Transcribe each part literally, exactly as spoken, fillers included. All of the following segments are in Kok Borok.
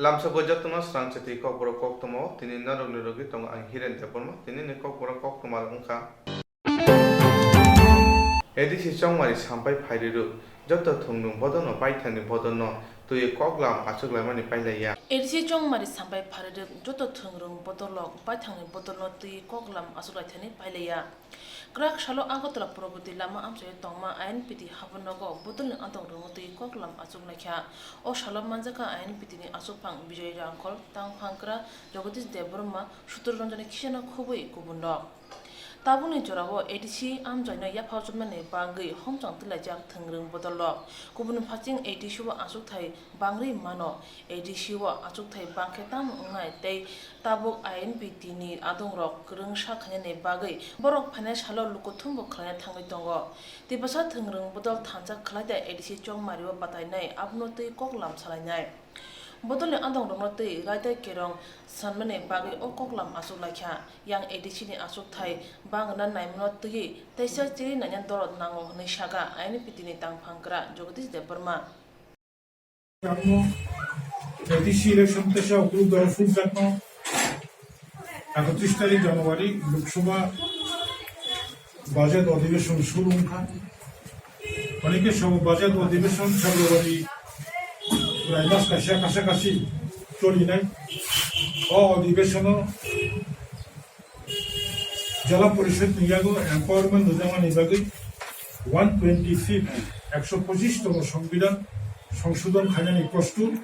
Lamsao jotono srang chetwi kokborok koktwma o tini norokni logi tongo ang Hiren Debbarma. Tinini kokborok koktwma rok wngkha. A D C Chongmari sampai phairwrwk joto thwngrwng bodolno paithakni bodolno twiwi koklam achuklaimani pailaiya. A D C Chongmari sampai phairwrwk joto thwngrwng bodolrok paithakni bodolno twiwi koklam achuklaithani pailaiya. Kwrak salo Agartala Pragati Lama amchaio tongma I N P T habornogo bodolni adongrokno twiwi koklam achuklaikha. O salo manjakha I N P T ni achukphang Bijoy Rangkhol, tangphangkra Jagadish Debbarma, Sutur Ranjani khisano khobwi kubunrok. Tabukni jorao A D C amchaino yapha chumnani bagwi homchang twlaijak thwngrwng bodolrok. Kubun phaising A D C o achukthai bangwi mano. A D C o achukthai bangkhe tamo wngnai tei tabuk I N P T ni adongrok kwrwngsa khainani bagwi borok phainai salo lukuthumbo khlaina thangwi tongo. Tiprasa thwngrwng bodol thansa khlaida A D C Chongmari o batainai abono twi koklam salainai. Bodolni adongrokno twi raida kerong sanmani bagwi o koklam achuklaikha. Yang A D C ni achukthai bangna naimano twiwi teisa chiri naina dorot nango hwnwi saka I N P T ni tangphangkra Jagadish Debbarma. Tamo A D C election teisa ukhuk dol phunjakno ekatris tarik January Lok Sabha budget adhibeshon suru wngkha. Manike sabo budget adhibeshon February July mas kaisa kasa kasi cholinai. O adhibeshono Jela Porishod ni yago empowerment rwjakmani bagwi one twenty fifth, ekso pochish tomo Songbidan songsodhon khainani prostut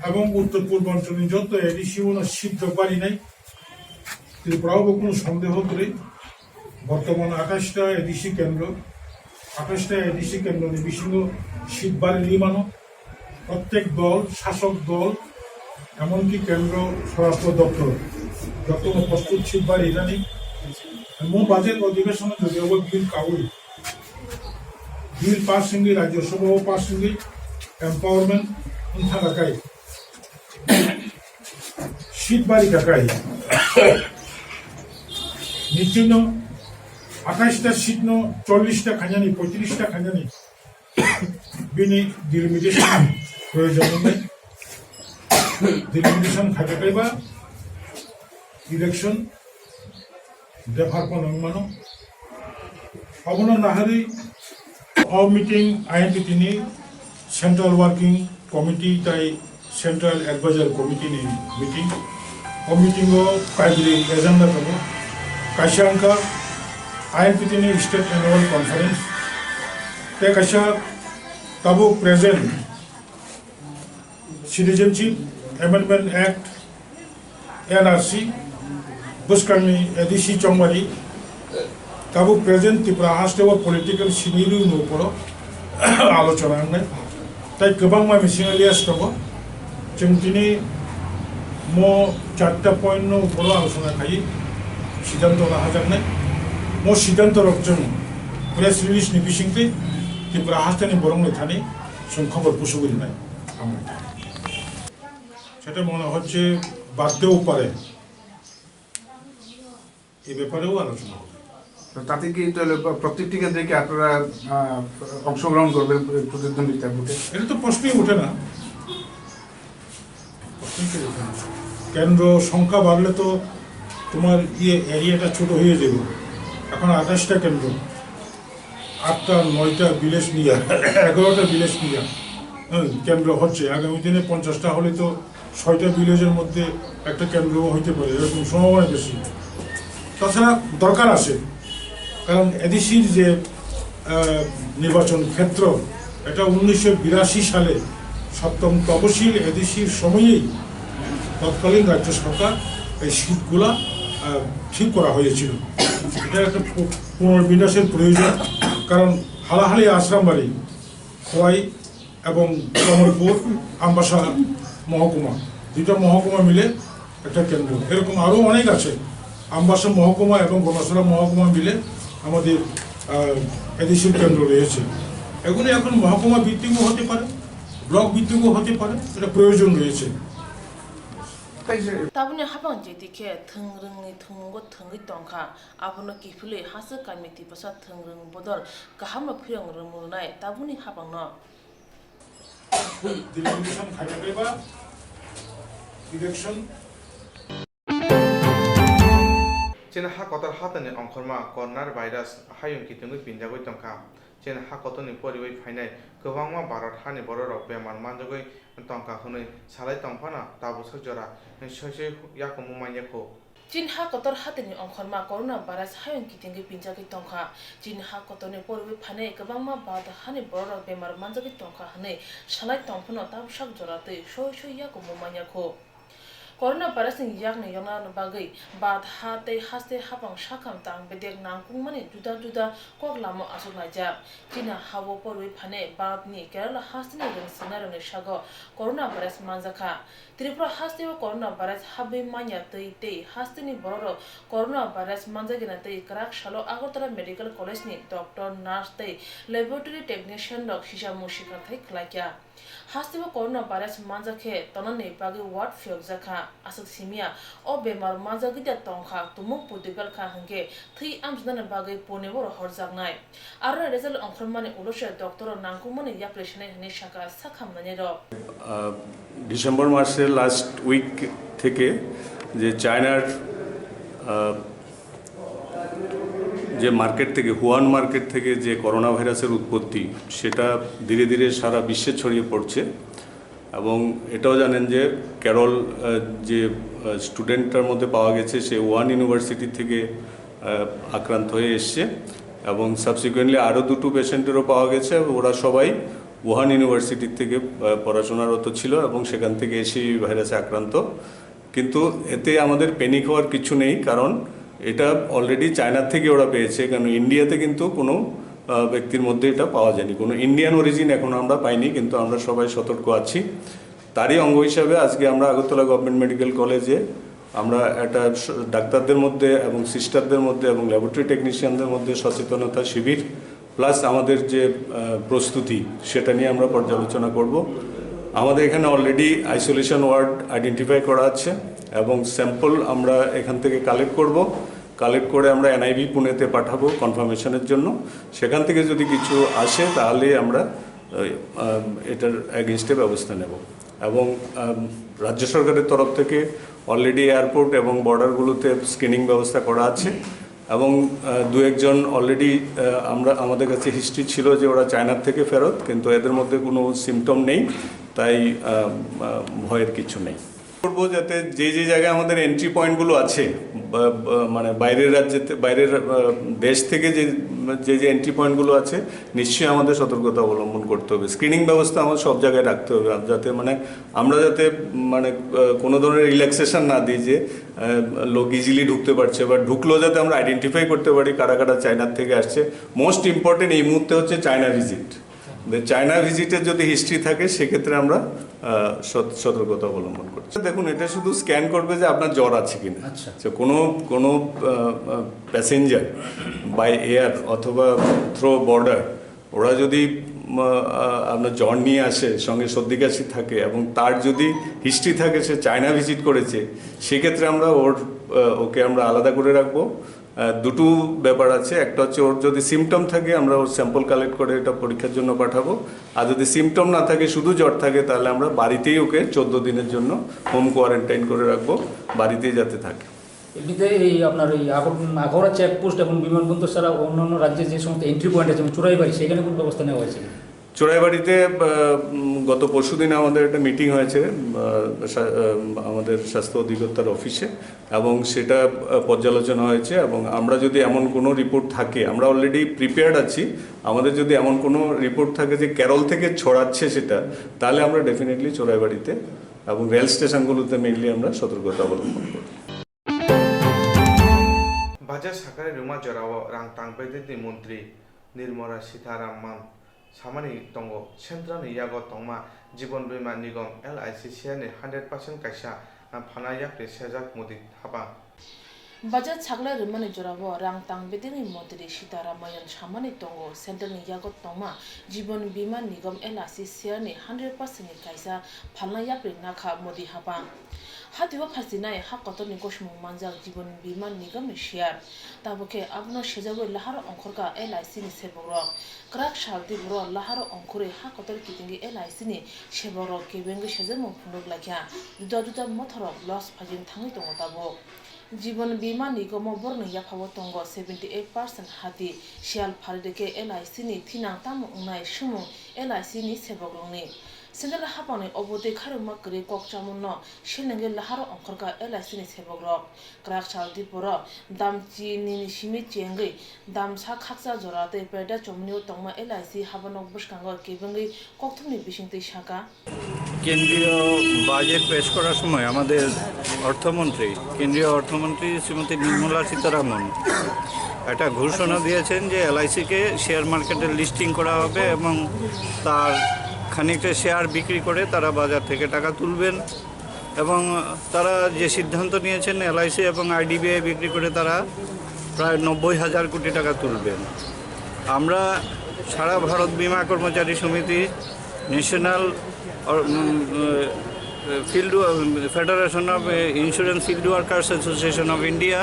ebong Uttor Purbanchal ni joto A D C o no seat rok barinai. Tripura o bo kunu sondeho kwrwi. Bortoman athais ta A D C kendro, athais ta A D C kendro ni bisingo seat bari ri mano. Prottek dol, sasok dol, emonki kendro swarashtra doptor, jotono prostut seat bari rinani. Mo budget adhibeshon o jodi obo bill kaui, bill pass wngwi Rajya Sabha o pass wngwi empowerment wngthang kha kai. Seat bari kha kai. Nichino athais ta seat no chollish ta khainani, poitrish ta khainani. Bini delimitation proyojon wngnai. Delimitation khaikha kaiba election bepar phano wng mano. Abono naharwi o meeting I N P T ni Central Working Committee tai Central Advisory Committee ni meeting. O meeting o kaibrwi agenda tongo. Kaisa wngkha I N P T ni State Annual Conference. Tei kaisa tabuk present Citizenship Amendment Act, N R C, bwskangni A D C Chongmari, tabuk present Tripura haste o political scenario ni uporo alochona wngnai. Tai kwbangma mising alias tongo. Chwng tini mo charta point no uporo alochona khai siddhanto lahajaknai. Mo siddhanto rok chwng press release ni bisingtwi Tripura haste ni borok ni thani chwng khobor pusugwi rwnai. সেটা মনে হচ্ছে বাড়তেও পারে, এ ব্যাপারেও আলোচনা হবে। তো তাতে কি তাহলে প্র-, প্রত্যেকটি কেন্দ্রে কি আপনারা, আহ, অংশগ্রহণ করবেন এই প্রতিদ্বন্দ্বিতায় ভোটে? এটা তো প্রশ্নই ওঠে না, প্রশ্নই তো ওঠে না। কেন্দ্র সংখ্যা বাড়লে তো তোমার ইয়ে, এরিয়াটা ছোট হয়ে যাবে। এখন আঠাশটা কেন্দ্র, আটটা, নয়টা ভিলেজ নিয়ে, এগারোটা ভিলেজ নিয়ে, হ্যাঁ, কেন্দ্র হচ্ছে। আগামী দিনে পঞ্চাশটা হলে তো ছয়টা ভিলেজের মধ্যে একটা কেন্দ্র হইতে পারে, এরকম সম্ভাবনা বেশি। তাছাড়া দরকার আছে, কারণ এডিসির যে, আহ, নির্বাচন ক্ষেত্র, এটা উনিশশো বিরাশি সালে সপ্তম তপশিল এডিসির সময়ই তৎকালীন রাজ্য সরকার এই সিটগুলা, আহ, ঠিক করা হয়েছিল। এটা একটা পু-, পুনর্বিন্যাসের প্রয়োজন, কারণ হালাহালি আশ্রামবাড়ি, খোয়াই এবং কমলপুর, আমবাসা মহকুমা, দুইটা মহকুমা মিলে একটা কেন্দ্র। এরকম আরও অনেক আছে। আমবাসা মহকুমা এবং গণছড়া মহকুমা মিলে আমাদের, আহ, এডিসির কেন্দ্র রয়েছে। এগুলি এখন মহকুমা ভিত্তিকও হতে পারে, ব্লক ভিত্তিকও হতে পারে, এটা প্রয়োজন রয়েছে। Tabukni haphang je dikhe thwngrwngni thwngmungo thwngwi tongkha, abono kiphilwi hasteo kami Tiprasa thwngrwng bodol kahamno phirong rwmwnai tabukni haphangno. Delimitation khaina kaiba election. Chini ha kotor hatani ongkhorma corona virus hayung kitingwi pinjagwi tongkha. Chini ha kotorni poriwi phainai kwbangma Bharat hani bororok bemar manjagwi tongkha hwnwi salai tongphano tabuksa jora soi soi yakumu manya kho. Chini ha kotor hatini ongkhorma corona virus hayung kitingwi pinjagwi tongkha. Chini ha kotorni poriwi phainai kwbangma Bharat hani bororok bemar manjagwi tongkha hwnwi salai tongphano tabuksa jora twi soi soi yakumu manya kho. Corona virus ni yakni yokna bagwi Bharat ha tei haste hapang sakham tang bedek nangkukmani juda juda kok lama aswk laijak. Chini ha-o poriwi phainai Bharat ni Kerala haste ni rwng swngnai rokni sago corona virus manjakha. Tripura haste o corona virus habwi manya twi tei haste ni borok rok corona virus manjakya twi kwrak salo Agartala Medical College ni doctor, nurse tei laboratory technician rok sisa mung swkang thai khlaikha. Haste o corona virus manjak khe tongnani bagwi ward phiyokjak kha. Aswk simiya o bemar manjagwi da tongkha, tumung pudibel kha hwnkhe thwi amjwnani bagwi Pune o rohorjaknai. Aroni result ongkhormani ulo se doctor o nangkukmani yapri sanai hwnwi sakha sak hamnainai rok. আহ, ডিসেম্বর মাসের last week থেকে যে চায়নার, আহ, যে মার্কেট থেকে, Juan market থেকে যে করোনা ভাইরাসের উৎপত্তি, সেটা ধীরে ধীরে সারা বিশ্বে ছড়িয়ে পড়ছে। এবং এটাও জানেন যে ক্যারল, আহ, যে, আহ, স্টুডেন্টটার মধ্যে পাওয়া গেছে, সে ওয়ান ইউনিভার্সিটি থেকে, আহ, আক্রান্ত হয়ে এসছে। এবং সাবসিকুয়েন্টলি আরও দুটো পেশেন্টেরও পাওয়া গেছে। ওরা সবাই ওয়ান ইউনিভার্সিটি থেকে, আহ, পড়াশোনারত ছিল এবং সেখান থেকে এসে এই ভাইরাসে আক্রান্ত। কিন্তু এতে আমাদের প্যানিক হওয়ার কিছু নেই, কারণ এটা অলরেডি চায়না থেকে ওরা পেয়েছে, কারণ ইন্ডিয়াতে কিন্তু কোনো, আহ, ব্যক্তির মধ্যে এটা পাওয়া যায়নি, কোনো ইন্ডিয়ান অরিজিন এখনো আমরা পাইনি, কিন্তু আমরা সবাই সতর্ক আছি। তারই অঙ্গ হিসাবে আজকে আমরা আগরতলা গভর্নমেন্ট মেডিকেল কলেজে আমরা একটা স-, ডাক্তারদের মধ্যে এবং সিস্টারদের মধ্যে এবং ল্যাবরেটরি টেকনিশিয়ানদের মধ্যে সচেতনতা শিবির প্লাস আমাদের যে, আহ, প্রস্তুতি, সেটা নিয়ে আমরা পর্যালোচনা করব। আমাদের এখানে অলরেডি আইসোলেশন ওয়ার্ড আইডেন্টিফাই করা আছে এবং স্যাম্পল আমরা এখান থেকে কালেক্ট করব। কালেক্ট করে আমরা এনআইভি পুনেতে পাঠাবো কনফার্মেশনের জন্য। সেখান থেকে যদি কিছু আসে, তাহলেই আমরা, আহ, আহ, এটার অ্যাগেইনস্টে ব্যবস্থা নেব। এবং, আহ, রাজ্য সরকারের তরফ থেকে অলরেডি এয়ারপোর্ট এবং বর্ডারগুলোতে স্ক্রিনিং ব্যবস্থা করা আছে। এবং, আহ, দু একজন অলরেডি, আহ, আমরা, আমাদের কাছে হিস্ট্রি ছিল যে ওরা চায়নার থেকে ফেরত, কিন্তু এদের মধ্যে কোনো সিমটম নেই, তাই, আহ, আহ, ভয়ের কিছু নেই। করবো যাতে যে যে জায়গায় আমাদের এন্ট্রি পয়েন্টগুলো আছে, বা, বা, মানে বাইরের রাজ্যে থে-, বাইরের, আহ, দেশ থেকে যে, যে যে এন্ট্রি পয়েন্টগুলো আছে, নিশ্চয়ই আমাদের সতর্কতা অবলম্বন করতে হবে। স্ক্রিনিং ব্যবস্থা আমাদের সব জায়গায় রাখতে হবে, আর যাতে মানে আমরা যাতে মানে, আহ, কোনো ধরনের রিল্যাক্সেশন না দিই যে, আহ, লোক ইজিলি ঢুকতে পারছে, বা ঢুকলেও যাতে আমরা আইডেন্টিফাই করতে পারি কারা কারা চায়নার থেকে আসছে। মোস্ট ইম্পর্টেন্ট এই মুহূর্তে হচ্ছে চায়না ভিজিট। যে চায়না ভিজিটের যদি হিস্ট্রি থাকে, সেক্ষেত্রে আমরা, আহ, সত-, সতর্কতা অবলম্বন করছি। দেখুন, এটা শুধু স্ক্যান করবে যে আপনার জ্বর আছে কিনা। আচ্ছা। তো কোনো, কোনো, আহ, আহ, প্যাসেঞ্জার বাই এয়ার অথবা থ্রো বর্ডার, ওরা যদি, উম, আহ, আপনার জ্বর নিয়ে আসে, সঙ্গে সর্দি কাশি থাকে এবং তার যদি হিস্ট্রি থাকে সে চায়না ভিজিট করেছে, সেক্ষেত্রে আমরা ওর, আহ, ওকে আমরা আলাদা করে রাখবো। আহ, দুটো ব্যাপার আছে, একটা হচ্ছে ওর যদি সিমটম থাকে আমরা ওর স্যাম্পল কালেক্ট করে এটা পরীক্ষার জন্য পাঠাবো, আর যদি সিমটম না থাকে শুধু জ্বর থাকে তাহলে আমরা বাড়িতেই ওকে চোদ্দ দিনের জন্য হোম কোয়ারেন্টাইন করে রাখবো, বাড়িতেই যাতে থাকে। এমনিতে এই আপনার এই আগর-, আখাউড়া চেকপোস্ট এবং বিমানবন্দর ছাড়া অন্যান্য রাজ্যে যে সমস্ত এন্ট্রি পয়েন্ট আছে, যেমন চুরাইবাড়ি, সেখানে কোনো ব্যবস্থা নেওয়া হয়েছে কিনা? চুরাইবাড়িতে, আহ, উম, গত পরশুদিন আমাদের একটা মিটিং হয়েছে, আহ, সা-, আহ, আমাদের স্বাস্থ্য অধিকর্তার অফিসে, এবং সেটা, আহ, পর্যালোচনা হয়েছে। এবং আমরা যদি এমন কোনো রিপোর্ট থাকে, আমরা অলরেডি প্রিপেয়ার্ড আছি, আমাদের যদি এমন কোনো রিপোর্ট থাকে যে কেরল থেকে ছড়াচ্ছে সেটা, তাহলে আমরা ডেফিনেটলি চোরাইবাড়িতে এবং রেল স্টেশনগুলোতে মেইনলি আমরা সতর্কতা অবলম্বন করব। Baja sakrai rwma jorao rang tang bedekni montri Nirmala Sitharaman samani tongo, central ni yago tongma Jiban Bima Nigam L I C share ni hundred percent kaisa, ah, phana yapri sejak Modi hapang. Baja sakrai rwmani jorao rang tang bedekni montri Sitharaman samani tongo, central ni yago tongma Jiban Bima Nigam L I C share ni hundred percent ni kaisa phalna yapri nakha Modi hapang. Hati o phasinai ha kotorni gosimung manjak Jibon Bima Nigamni share. Tabuk khe abono sejagwi laharo ongkhorkha L I C ni sebokrok. Kwrak sal twi borok laharo ongkhorwi ha kotor kitingwi L I C ni sebokrok kebengwi sejakmung phunuk laikha. Juda juda mothorrok loss phaijwng thangwi tongo tabuk. Jibon Bima Nigamo borokni yaphao tongo seventy eight percent hati. Siyal pharirikhe L I C ni thinang tamo wngnai swmung L I C ni sebokrokni. Central haphangni obotwi khairokma kwrwi kok chamunno selengwi laharo ongkhorkha L I C ni sebokrok. Kwrak sal twi borok dam chinini simi chengwi damsa khaksa jora tei peda chomnio tongma L I C habanok bwskango kebengwi kokthumni bisingtwi sakha. কেন্দ্রীয় বাজেট পেশ করার সময় আমাদের অর্থমন্ত্রী, কেন্দ্রীয় অর্থমন্ত্রী শ্রীমতী নির্মলা সীতারামন একটা ঘোষণা দিয়েছেন যে এলআইসিকে শেয়ার মার্কেটে লিস্টিং করা হবে এবং তার খানিকটা শেয়ার বিক্রি করে তারা বাজার থেকে টাকা তুলবেন এবং তারা যে সিদ্ধান্ত নিয়েছেন এলআইসি এবং আইডিবিআই বিক্রি করে তারা প্রায় নব্বই হাজার কোটি টাকা তুলবেন। আমরা সারা ভারত বীমা কর্মচারী সমিতি, national field federation of insurance field workers association of India,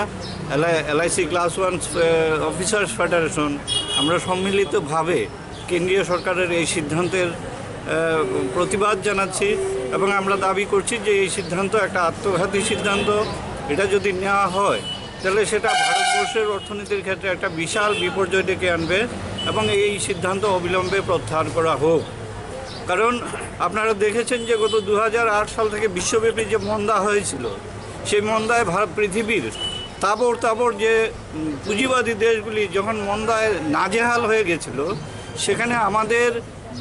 LIC class one officers federation, আমরা সম্মিলিতভাবে কেন্দ্রীয় সরকারের এই সিদ্ধান্তের আহ, প্রতিবাদ জানাচ্ছি এবং আমরা দাবি করছি যে এই সিদ্ধান্ত একটা আত্মঘাতী সিদ্ধান্ত। এটা যদি নেওয়া হয়, তাহলে সেটা ভারতবর্ষের অর্থনীতির ক্ষেত্রে একটা বিশাল বিপর্যয় ডেকে আনবে এবং এই সিদ্ধান্ত অবিলম্বে প্রত্যাহার করা হোক। কারণ আপনারা দেখেছেন যে গত দু হাজার আট সাল থেকে বিশ্বব্যাপী যে মন্দা হয়েছিল, সেই মন্দায় ভার-, পৃথিবীর তাবড় তাবড় যে উম, পুঁজিবাদী দেশগুলি যখন মন্দায় নাজেহাল হয়ে গেছিল, সেখানে আমাদের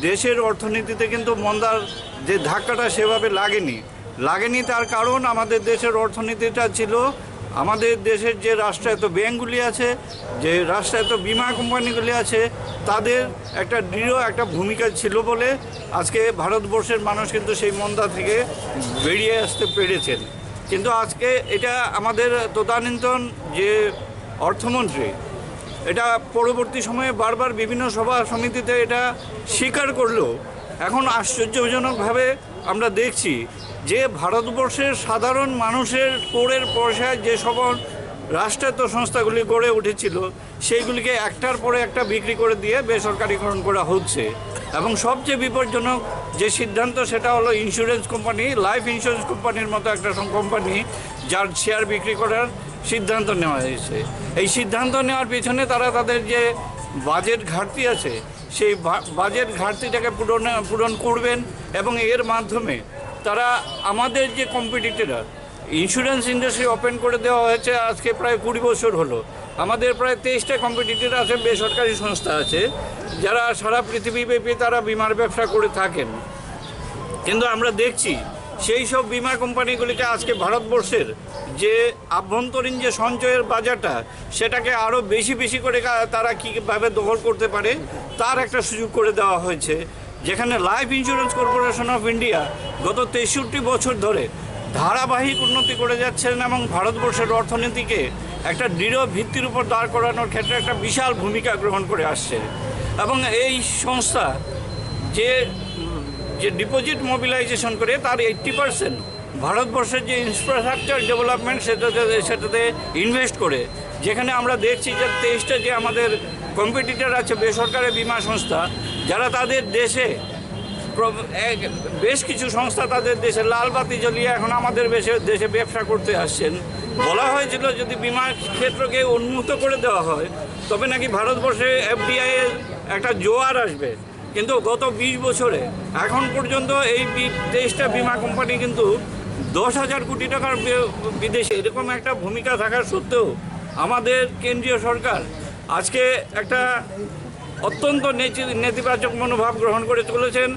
দেশের অর্থনীতিতে কিন্তু মন্দার যে ধাক্কাটা সেভাবে লাগেনি। লাগেনি তার কারণ আমাদের দেশের অর্থনীতিটা ছিল, আমাদের দেশের যে রাষ্ট্রায়ত্ত ব্যাংকগুলি আছে, যে রাষ্ট্রায়ত্ত বীমা কোম্পানিগুলি আছে, তাদের একটা দৃঢ় একটা ভূমিকা ছিল বলে আজকে ভারতবর্ষের মানুষ কিন্তু সেই মন্দা থেকে বেরিয়ে আসতে পেরেছেন। কিন্তু আজকে এটা আমাদের তদানীন্তন যে অর্থমন্ত্রী, এটা পরবর্তী সময়ে বারবার বিভিন্ন সভা সমিতিতে এটা স্বীকার করলেও এখন আশ্চর্যজনকভাবে আমরা দেখছি যে ভারতবর্ষের সাধারণ মানুষের করের পয়সায় যে সব রাষ্ট্রায়ত্ত সংস্থাগুলি গড়ে উঠেছিল, সেইগুলিকে একটার পরে একটা বিক্রি করে দিয়ে বেসরকারীকরণ করা হচ্ছে। এবং সবচেয়ে বিপজ্জনক যে সিদ্ধান্ত, সেটা হলো ইন্স্যুরেন্স কোম্পানি, লাইফ ইন্স্যুরেন্স কোম্পানির মতো একটা সম-, কোম্পানি, যার শেয়ার বিক্রি করার সিদ্ধান্ত নেওয়া হয়েছে। এই সিদ্ধান্ত নেওয়ার পিছনে তারা তাদের যে বাজেট ঘাটতি আছে, সেই বা-, বাজেট ঘাটতিটাকে পূরণে, পূরণ করবেন এবং এর মাধ্যমে তারা আমাদের যে কম্পিটিটর, ইন্স্যুরেন্স ইন্ডাস্ট্রি ওপেন করে দেওয়া হয়েছে আজকে প্রায় কুড়ি বছর হলো। আমাদের প্রায় তেইশটা কম্পিটিটর আছে, বেসরকারি সংস্থা আছে, যারা সারা পৃথিবীব্যাপী তারা বীমার ব্যবসা করে থাকেন। কিন্তু আমরা দেখছি সেই সব বীমা কোম্পানিগুলিকে আজকে ভারতবর্ষের যে আভ্যন্তরীণ যে সঞ্চয়ের বাজারটা, সেটাকে আরও বেশি বেশি করে কা-, তারা কীভাবে দখল করতে পারে, তার একটা সুযোগ করে দেওয়া হয়েছে। যেখানে life insurance corporation of India গত তেষট্টি বছর ধরে ধারাবাহিক উন্নতি করে যাচ্ছেন এবং ভারতবর্ষের অর্থনীতিকে একটা দৃঢ় ভিত্তির উপর দাঁড় করানোর ক্ষেত্রে একটা বিশাল ভূমিকা গ্রহণ করে আসছে। এবং এই সংস্থা যে, যে ডিপোজিট মোবিলাইজেশন করে, তার এইট্টি পার্সেন্ট ভারতবর্ষের যে ইনফ্রাস্ট্রাকচার ডেভেলপমেন্ট, সেটাতে, সেটাতে ইনভেস্ট করে। যেখানে আমরা দেখছি যে তেইশটা যে আমাদের কম্পিটিটর আছে বেসরকারি বীমা সংস্থা, যারা তাদের দেশে প্র-, এক, বেশ কিছু সংস্থা তাদের দেশে লাল বাতি জ্বলিয়ে এখন আমাদের দেশে, দেশে ব্যবসা করতে আসছেন। বলা হয়েছিল যদি বীমা ক্ষেত্রকে উন্মুক্ত করে দেওয়া হয়, তবে নাকি ভারতবর্ষে এফডিআই এর একটা জোয়ার আসবে। কিন্তু গত বিশ বছরে এখন পর্যন্ত এই বি-, তেইশটা বীমা কোম্পানি কিন্তু দশ হাজার কোটি টাকার বি-, বিদেশে এরকম একটা ভূমিকা থাকা সত্ত্বেও আমাদের কেন্দ্রীয় সরকার আজকে একটা অত্যন্ত নেতি-, নেতিবাচক মনোভাব গ্রহণ করে চলেছেন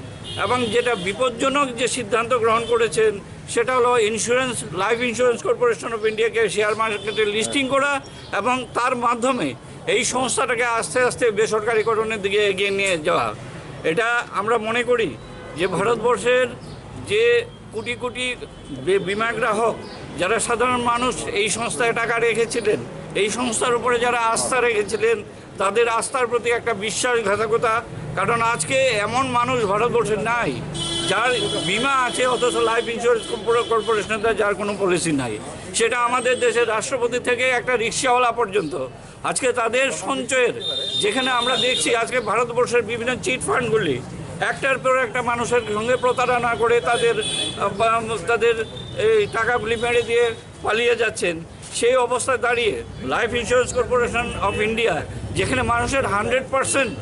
এবং যেটা বিপজ্জনক যে সিদ্ধান্ত গ্রহণ করেছেন, সেটা হলো insurance, life insurance corporation of ইন্ডিয়াকে শেয়ার মার্কেটে লিস্টিং করা এবং তার মাধ্যমে এই সংস্থাটাকে আস্তে আস্তে বেসরকারীকরণের দিকে এগিয়ে নিয়ে যাওয়া। এটা আমরা মনে করি যে ভারতবর্ষের যে কোটি কোটি বে-, বীমা গ্রাহক, যারা সাধারণ মানুষ এই সংস্থায় টাকা রেখেছিলেন, এই সংস্থার উপরে যারা আস্থা রেখেছিলেন, তাদের আস্থার প্রতি একটা বিশ্বাসঘাতকতা। কারণ আজকে এমন মানুষ ভারতবর্ষে নাই যার বিমা আছে অথচ লাইফ ইন্স্যুরেন্স কর্পোরেশনের তার যার কোনো পলিসি নাই। সেটা আমাদের দেশের রাষ্ট্রপতি থেকে একটা রিক্সাওয়ালা পর্যন্ত আজকে তাদের সঞ্চয়ের, যেখানে আমরা দেখছি আজকে ভারতবর্ষের বিভিন্ন চিট ফান্ডগুলি একটার পর একটা মানুষের সঙ্গে প্রতারণা করে তাদের আহ, বা তাদের এই টাকাগুলি মেরে দিয়ে পালিয়ে যাচ্ছেন। সেই অবস্থায় দাঁড়িয়ে life insurance corporation of India, যেখানে মানুষের হান্ড্রেড পার্সেন্ট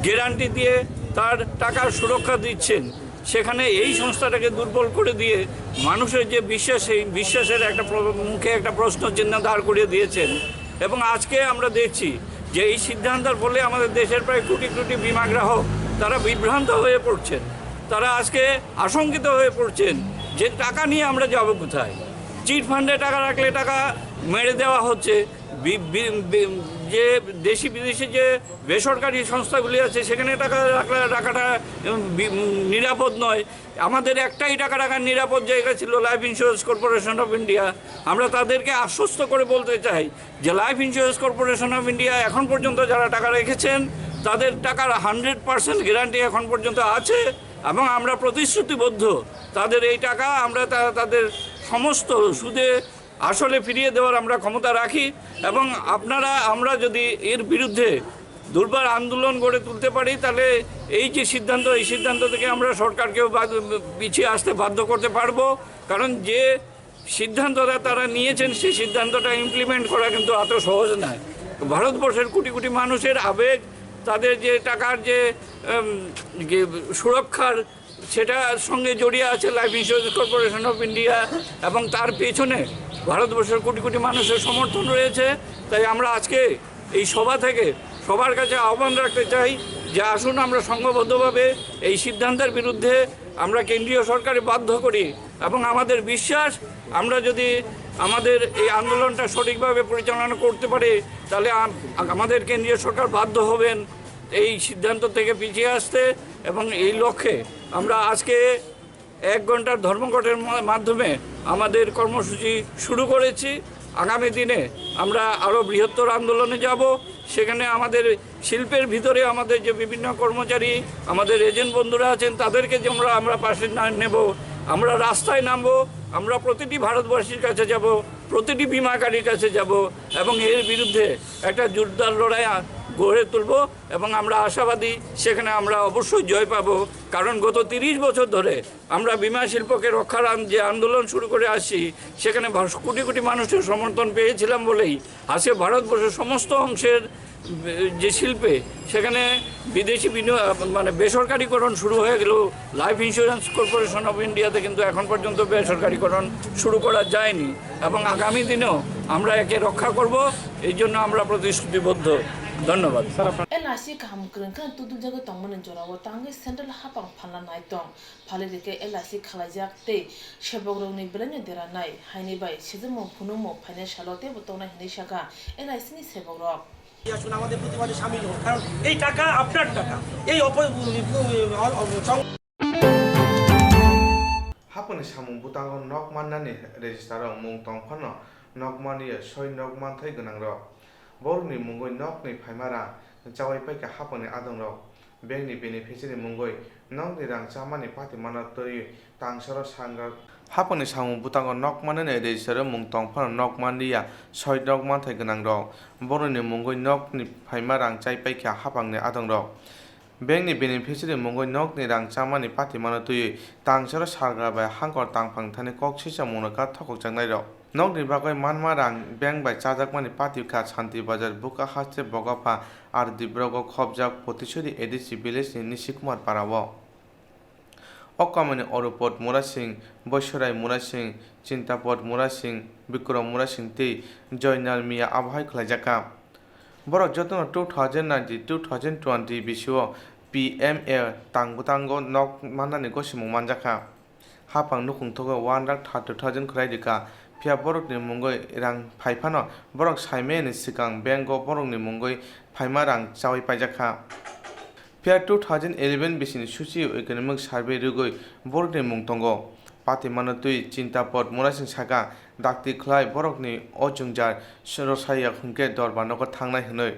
গ্যারান্টি দিয়ে তার টাকার সুরক্ষা দিচ্ছেন, সেখানে এই সংস্থাটাকে দুর্বল করে দিয়ে মানুষের যে বিশ্বাস, সেই বিশ্বাসের একটা প্র- মুখে একটা প্রশ্ন চিহ্ন দাঁড় করিয়ে দিয়েছেন। এবং আজকে আমরা দেখছি যে এই সিদ্ধান্তের ফলে আমাদের দেশের প্রায় কোটি কোটি বিমা গ্রাহক তারা বিভ্রান্ত হয়ে পড়ছেন, তারা আজকে আশঙ্কিত হয়ে পড়ছেন যে টাকা নিয়ে আমরা যাব কোথায়। চিট ফান্ডে টাকা রাখলে টাকা মেরে দেওয়া হচ্ছে, বি- বি- বি- যে দেশি বিদেশি যে বেসরকারি সংস্থাগুলি আছে সেখানে টাকা রাখলে টাকাটা উম, বি- উম, নিরাপদ নয়। আমাদের একটাই টাকা রাখার নিরাপদ জায়গা ছিল life insurance corporation of India. আমরা তাদেরকে আশ্বস্ত করে বলতে চাই যে life insurance corporation of India এখন পর্যন্ত যারা টাকা রেখেছেন তাদের টাকার হান্ড্রেড পার্সেন্ট গ্যারান্টি এখন পর্যন্ত আছে এবং আমরা প্রতিশ্রুতিবদ্ধ তাদের এই টাকা আমরা তা- তাদের সমস্ত সুদে আসলে ফিরিয়ে দেওয়ার আমরা ক্ষমতা রাখি। এবং আপনারা, আমরা যদি এর বিরুদ্ধে দুর্বার আন্দোলন গড়ে তুলতে পারি, তাহলে এই যে সিদ্ধান্ত, এই সিদ্ধান্ত থেকে আমরা সরকারকেও বাদ- পিছিয়ে আসতে বাধ্য করতে পারবো। কারণ যে সিদ্ধান্তটা তারা নিয়েছেন, সেই সিদ্ধান্তটা ইমপ্লিমেন্ট করা কিন্তু অত সহজ নয়। ভারতবর্ষের কোটি কোটি মানুষের আবেগ, তাদের যে টাকার যে উম, যে সুরক্ষার, সেটার সঙ্গে জড়িয়ে আছে life insurance corporation of India এবং তার পেছনে ভারতবর্ষের কোটি কোটি মানুষের সমর্থন রয়েছে। তাই আমরা আজকে এই সভা থেকে সবার কাছে আহ্বান রাখতে চাই যে আসুন আমরা সংঘবদ্ধভাবে এই সিদ্ধান্তের বিরুদ্ধে আমরা কেন্দ্রীয় সরকারে বাধ্য করি। এবং আমাদের বিশ্বাস, আমরা যদি আমাদের এই আন্দোলনটা সঠিকভাবে পরিচালনা করতে পারি, তাহলে আম- আমাদের কেন্দ্রীয় সরকার বাধ্য হবেন এই সিদ্ধান্ত থেকে পিছিয়ে আসতে। এবং এই লক্ষ্যে আমরা আজকে এক ঘন্টার ধর্মঘটের মা- মাধ্যমে আমাদের কর্মসূচি শুরু করেছি। আগামী দিনে আমরা আরও বৃহত্তর আন্দোলনে যাব। সেখানে আমাদের শিল্পের ভিতরে আমাদের যে বিভিন্ন কর্মচারী, আমাদের এজেন্ট বন্ধুরা আছেন, তাদেরকে যে আমরা আমরা পাশে না নেব, আমরা রাস্তায় নামবো। আমরা প্রতিটি ভারতবাসীর কাছে যাব, প্রতিটি বিমাকারীর কাছে যাব এবং এর বিরুদ্ধে একটা জোরদার লড়াই আ- গড়ে তুলব। এবং আমরা আশাবাদী সেখানে আমরা অবশ্যই জয় পাবো। কারণ গত তিরিশ বছর ধরে আমরা বিমা শিল্পকে রক্ষার আন- যে আন্দোলন শুরু করে আসছি, সেখানে ভাস- কোটি কোটি মানুষের সমর্থন পেয়েছিলাম বলেই আজকে ভারতবর্ষের সমস্ত অংশের, এ, যে শিল্পে, সেখানে বিদেশি বিনিয়োগ, মানে, বেসরকারীকরণ শুরু হয়ে গেল। লাইফ ইন্স্যুরেন্স কর্পোরেশন অফ ইন্ডিয়াতে কিন্তু এখন পর্যন্ত বেসরকারীকরণ শুরু করা যায়নি এবং আগামী দিনেও আমরা একে রক্ষা করব। এই জন্য আমরা প্রতিশ্রুতিবদ্ধ। ধন্যবাদ। L I C kaham kwrwng khe tudul jagwi tongmani jorao tangwi central hapang phalna nai tong. Phali rikhe L I C khalaijak tei sebokrokni belaino deranai haini bai sejamo phunukmung phainai salo teibo tongnai hinwi sakha L I C ni sebokrok. আসুন, আমাদের প্রতিবাদে সামিল হন, কারণ এই টাকা আপনার টাকা। এই অপ- Haponi samung bwtango nok mannani register-o mung tong phano nok manliya soi nok manthai gwnangrok. Borokni mungwi nokni phaima rang chaui paikha haponi adongrok. Bankni beneficiary mungwi nokni rang chamani patimano twiwi tangsaro sangrok. Haponi samung bwtango nok mannani register-o mung tong phano nok manliya soi nok manthai gwnangrok. Borokni mungwi nokni phaima rang chai paikha hapangni adongrok. Bankni beneficiary mungwi nokni rang chamani patimano twiwi tangsaro sargra bai hangkor tangphang thani kok sisamungno kha thokokjaknairok. Nokni bagwi manma rang bank bai chajakmani pati kha Santi Bazar, Buka Haste, Bogapha, R D Block-o khopjak Potisuri A D C village-ni Nisi Kumar Para-o. O kamini Orupot Murasing, Boisorai Murasing, Chintapot Murasing, Bikrom Murasing tei Joynal Miya abohai khwlaijakha. Borok jotono two thousand nineteen two thousand twenty bisio P M A tang bwtango nok mannani gosimung manjakha. Haphang nukhungthogo one lakh thirty thousand khwlai rikha, phiya borokni mungwi rang phai phano borok saimanini swkang bank-o borokni mungwi phaima rang chaui paijakha. Phiya two thousand eleven bisini Socio Economic Survey rwgwi borokni mung tongo. Patimano twi Chintapot Murasing sakha, dakti khlai borokni o jwngjal rwsaya hwnkhe dorbar nogo thangnai hwnwi.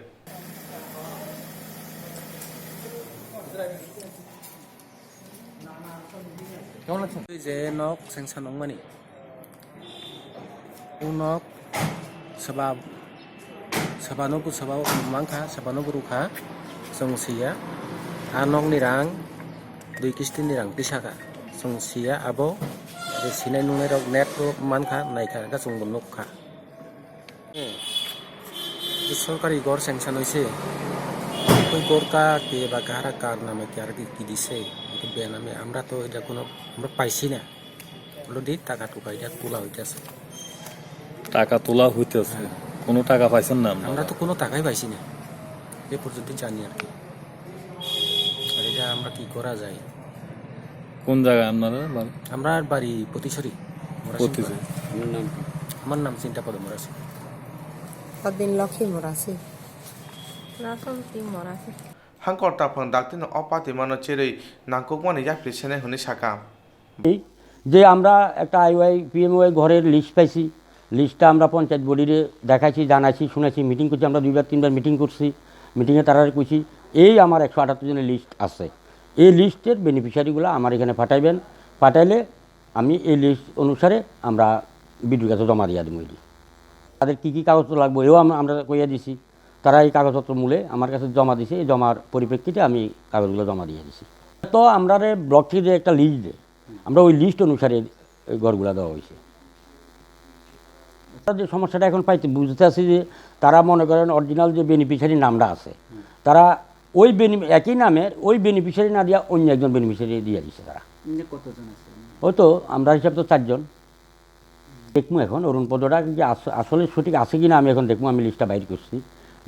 Twi je nok sengsa nongmani. O nok saba, sabano bo saba mankha, sabano bo rukha. Chwng siya. A nokni rang dui kisti ni rang tisaka. Chwng siya abo je sinai nungnai rok net o mankha, naikha, hwnkhe chwng bo nukha. Hmm. Sorkari ghor sanction hoise. Koi ghor ka ke ba kahara karname kya ki dise. Itu bename, আমরা তো এটা কোনো, আমরা পাইছি না। Already টাকা টুকা এটা তোলা হইতেছে। টাকা তোলা হইতেছে। কোনো টাকা পাইছেন না আপনারা? আমরা তো কোনো টাকাই পাইছি না। এ পর্যন্ত জানি আর কি। আর এটা আমরা কি করা যায়? কোন জায়গায় আপনারা বাড়ি? আমরা বাড়ি পতিছড়ি, মোরাসিং পতিছড়ি। পাড়া। আপনার নাম কি? আমার নাম চিন্তাপদ মোরাসিং। Padin Lokhi Morasi. Rasamti Morasi. Hangkor taphang daktino o patimano cherwi nangkukmani yapri senai hwnwi saka. এই যে আমরা একটা আইওয়াই পিএমওয়াই ঘরের লিস্ট পাইছি, লিস্টটা আমরা পঞ্চায়েত বডিরে দেখাইছি, জানাইছি, শুনেছি, মিটিং করছি, আমরা দুইবার তিনবার মিটিং করছি। মিটিংয়ে তারা কইছি এই আমার একশো আটাত্তর জনের লিস্ট আছে, এই লিস্টের বেনিফিশিয়ারিগুলো আমার এখানে পাঠাইবেন, পাঠাইলে আমি এই লিস্ট অনুসারে আমরা বিডিওর কাছে জমা দিয়া দিমু। এটি তাদের কী কী কাগজ লাগবো, এও আম-, আমরা কইয়া দিছি। তারা এই কাগজপত্র মূলে আমার কাছে জমা দিছে, এই জমার পরিপ্রেক্ষিতে আমি কাগজগুলো জমা দিয়ে দিছি। তো আমরা রে ব্লক থেকে যে একটা লিস্ট দেয়, আমরা ওই লিস্ট অনুসারে এই ঘরগুলা দেওয়া হয়েছে। তাদের সমস্যাটা এখন পাইতে বুঝতে আছি যে তারা মনে করেন অরিজিনাল যে বেনিফিশিয়ারি নামটা আছে, তারা ওই বেনি-, একই নামের ওই বেনিফিশিয়ারি না দিয়া অন্য একজন বেনিফিশিয়ারি দিয়ে দিচ্ছে তারা। এমনি কতজন আছে? ওই তো আমরা হিসাব তো চারজন। দেখমু এখন অরুণ পদটা কি আস-, আসলে সঠিক আছে কিনা আমি এখন দেখমু, আমি লিস্টটা বাইর করছি,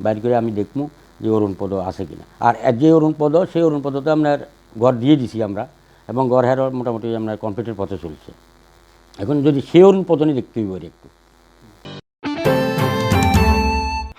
বাইর করে আমি দেখমু যে অরুণ পদ আছে কিনা। আর এ যে অরুণ পদ, সেই অরুণ পদতে আপনার ঘর দিয়ে দিছি আমরা, এবং ঘর হেরো মোটামুটি আপনার কমপ্লিটের পথে চলছে। এখন যদি সেই অরুণ পদ নিয়ে দেখতে হইব আর একটু।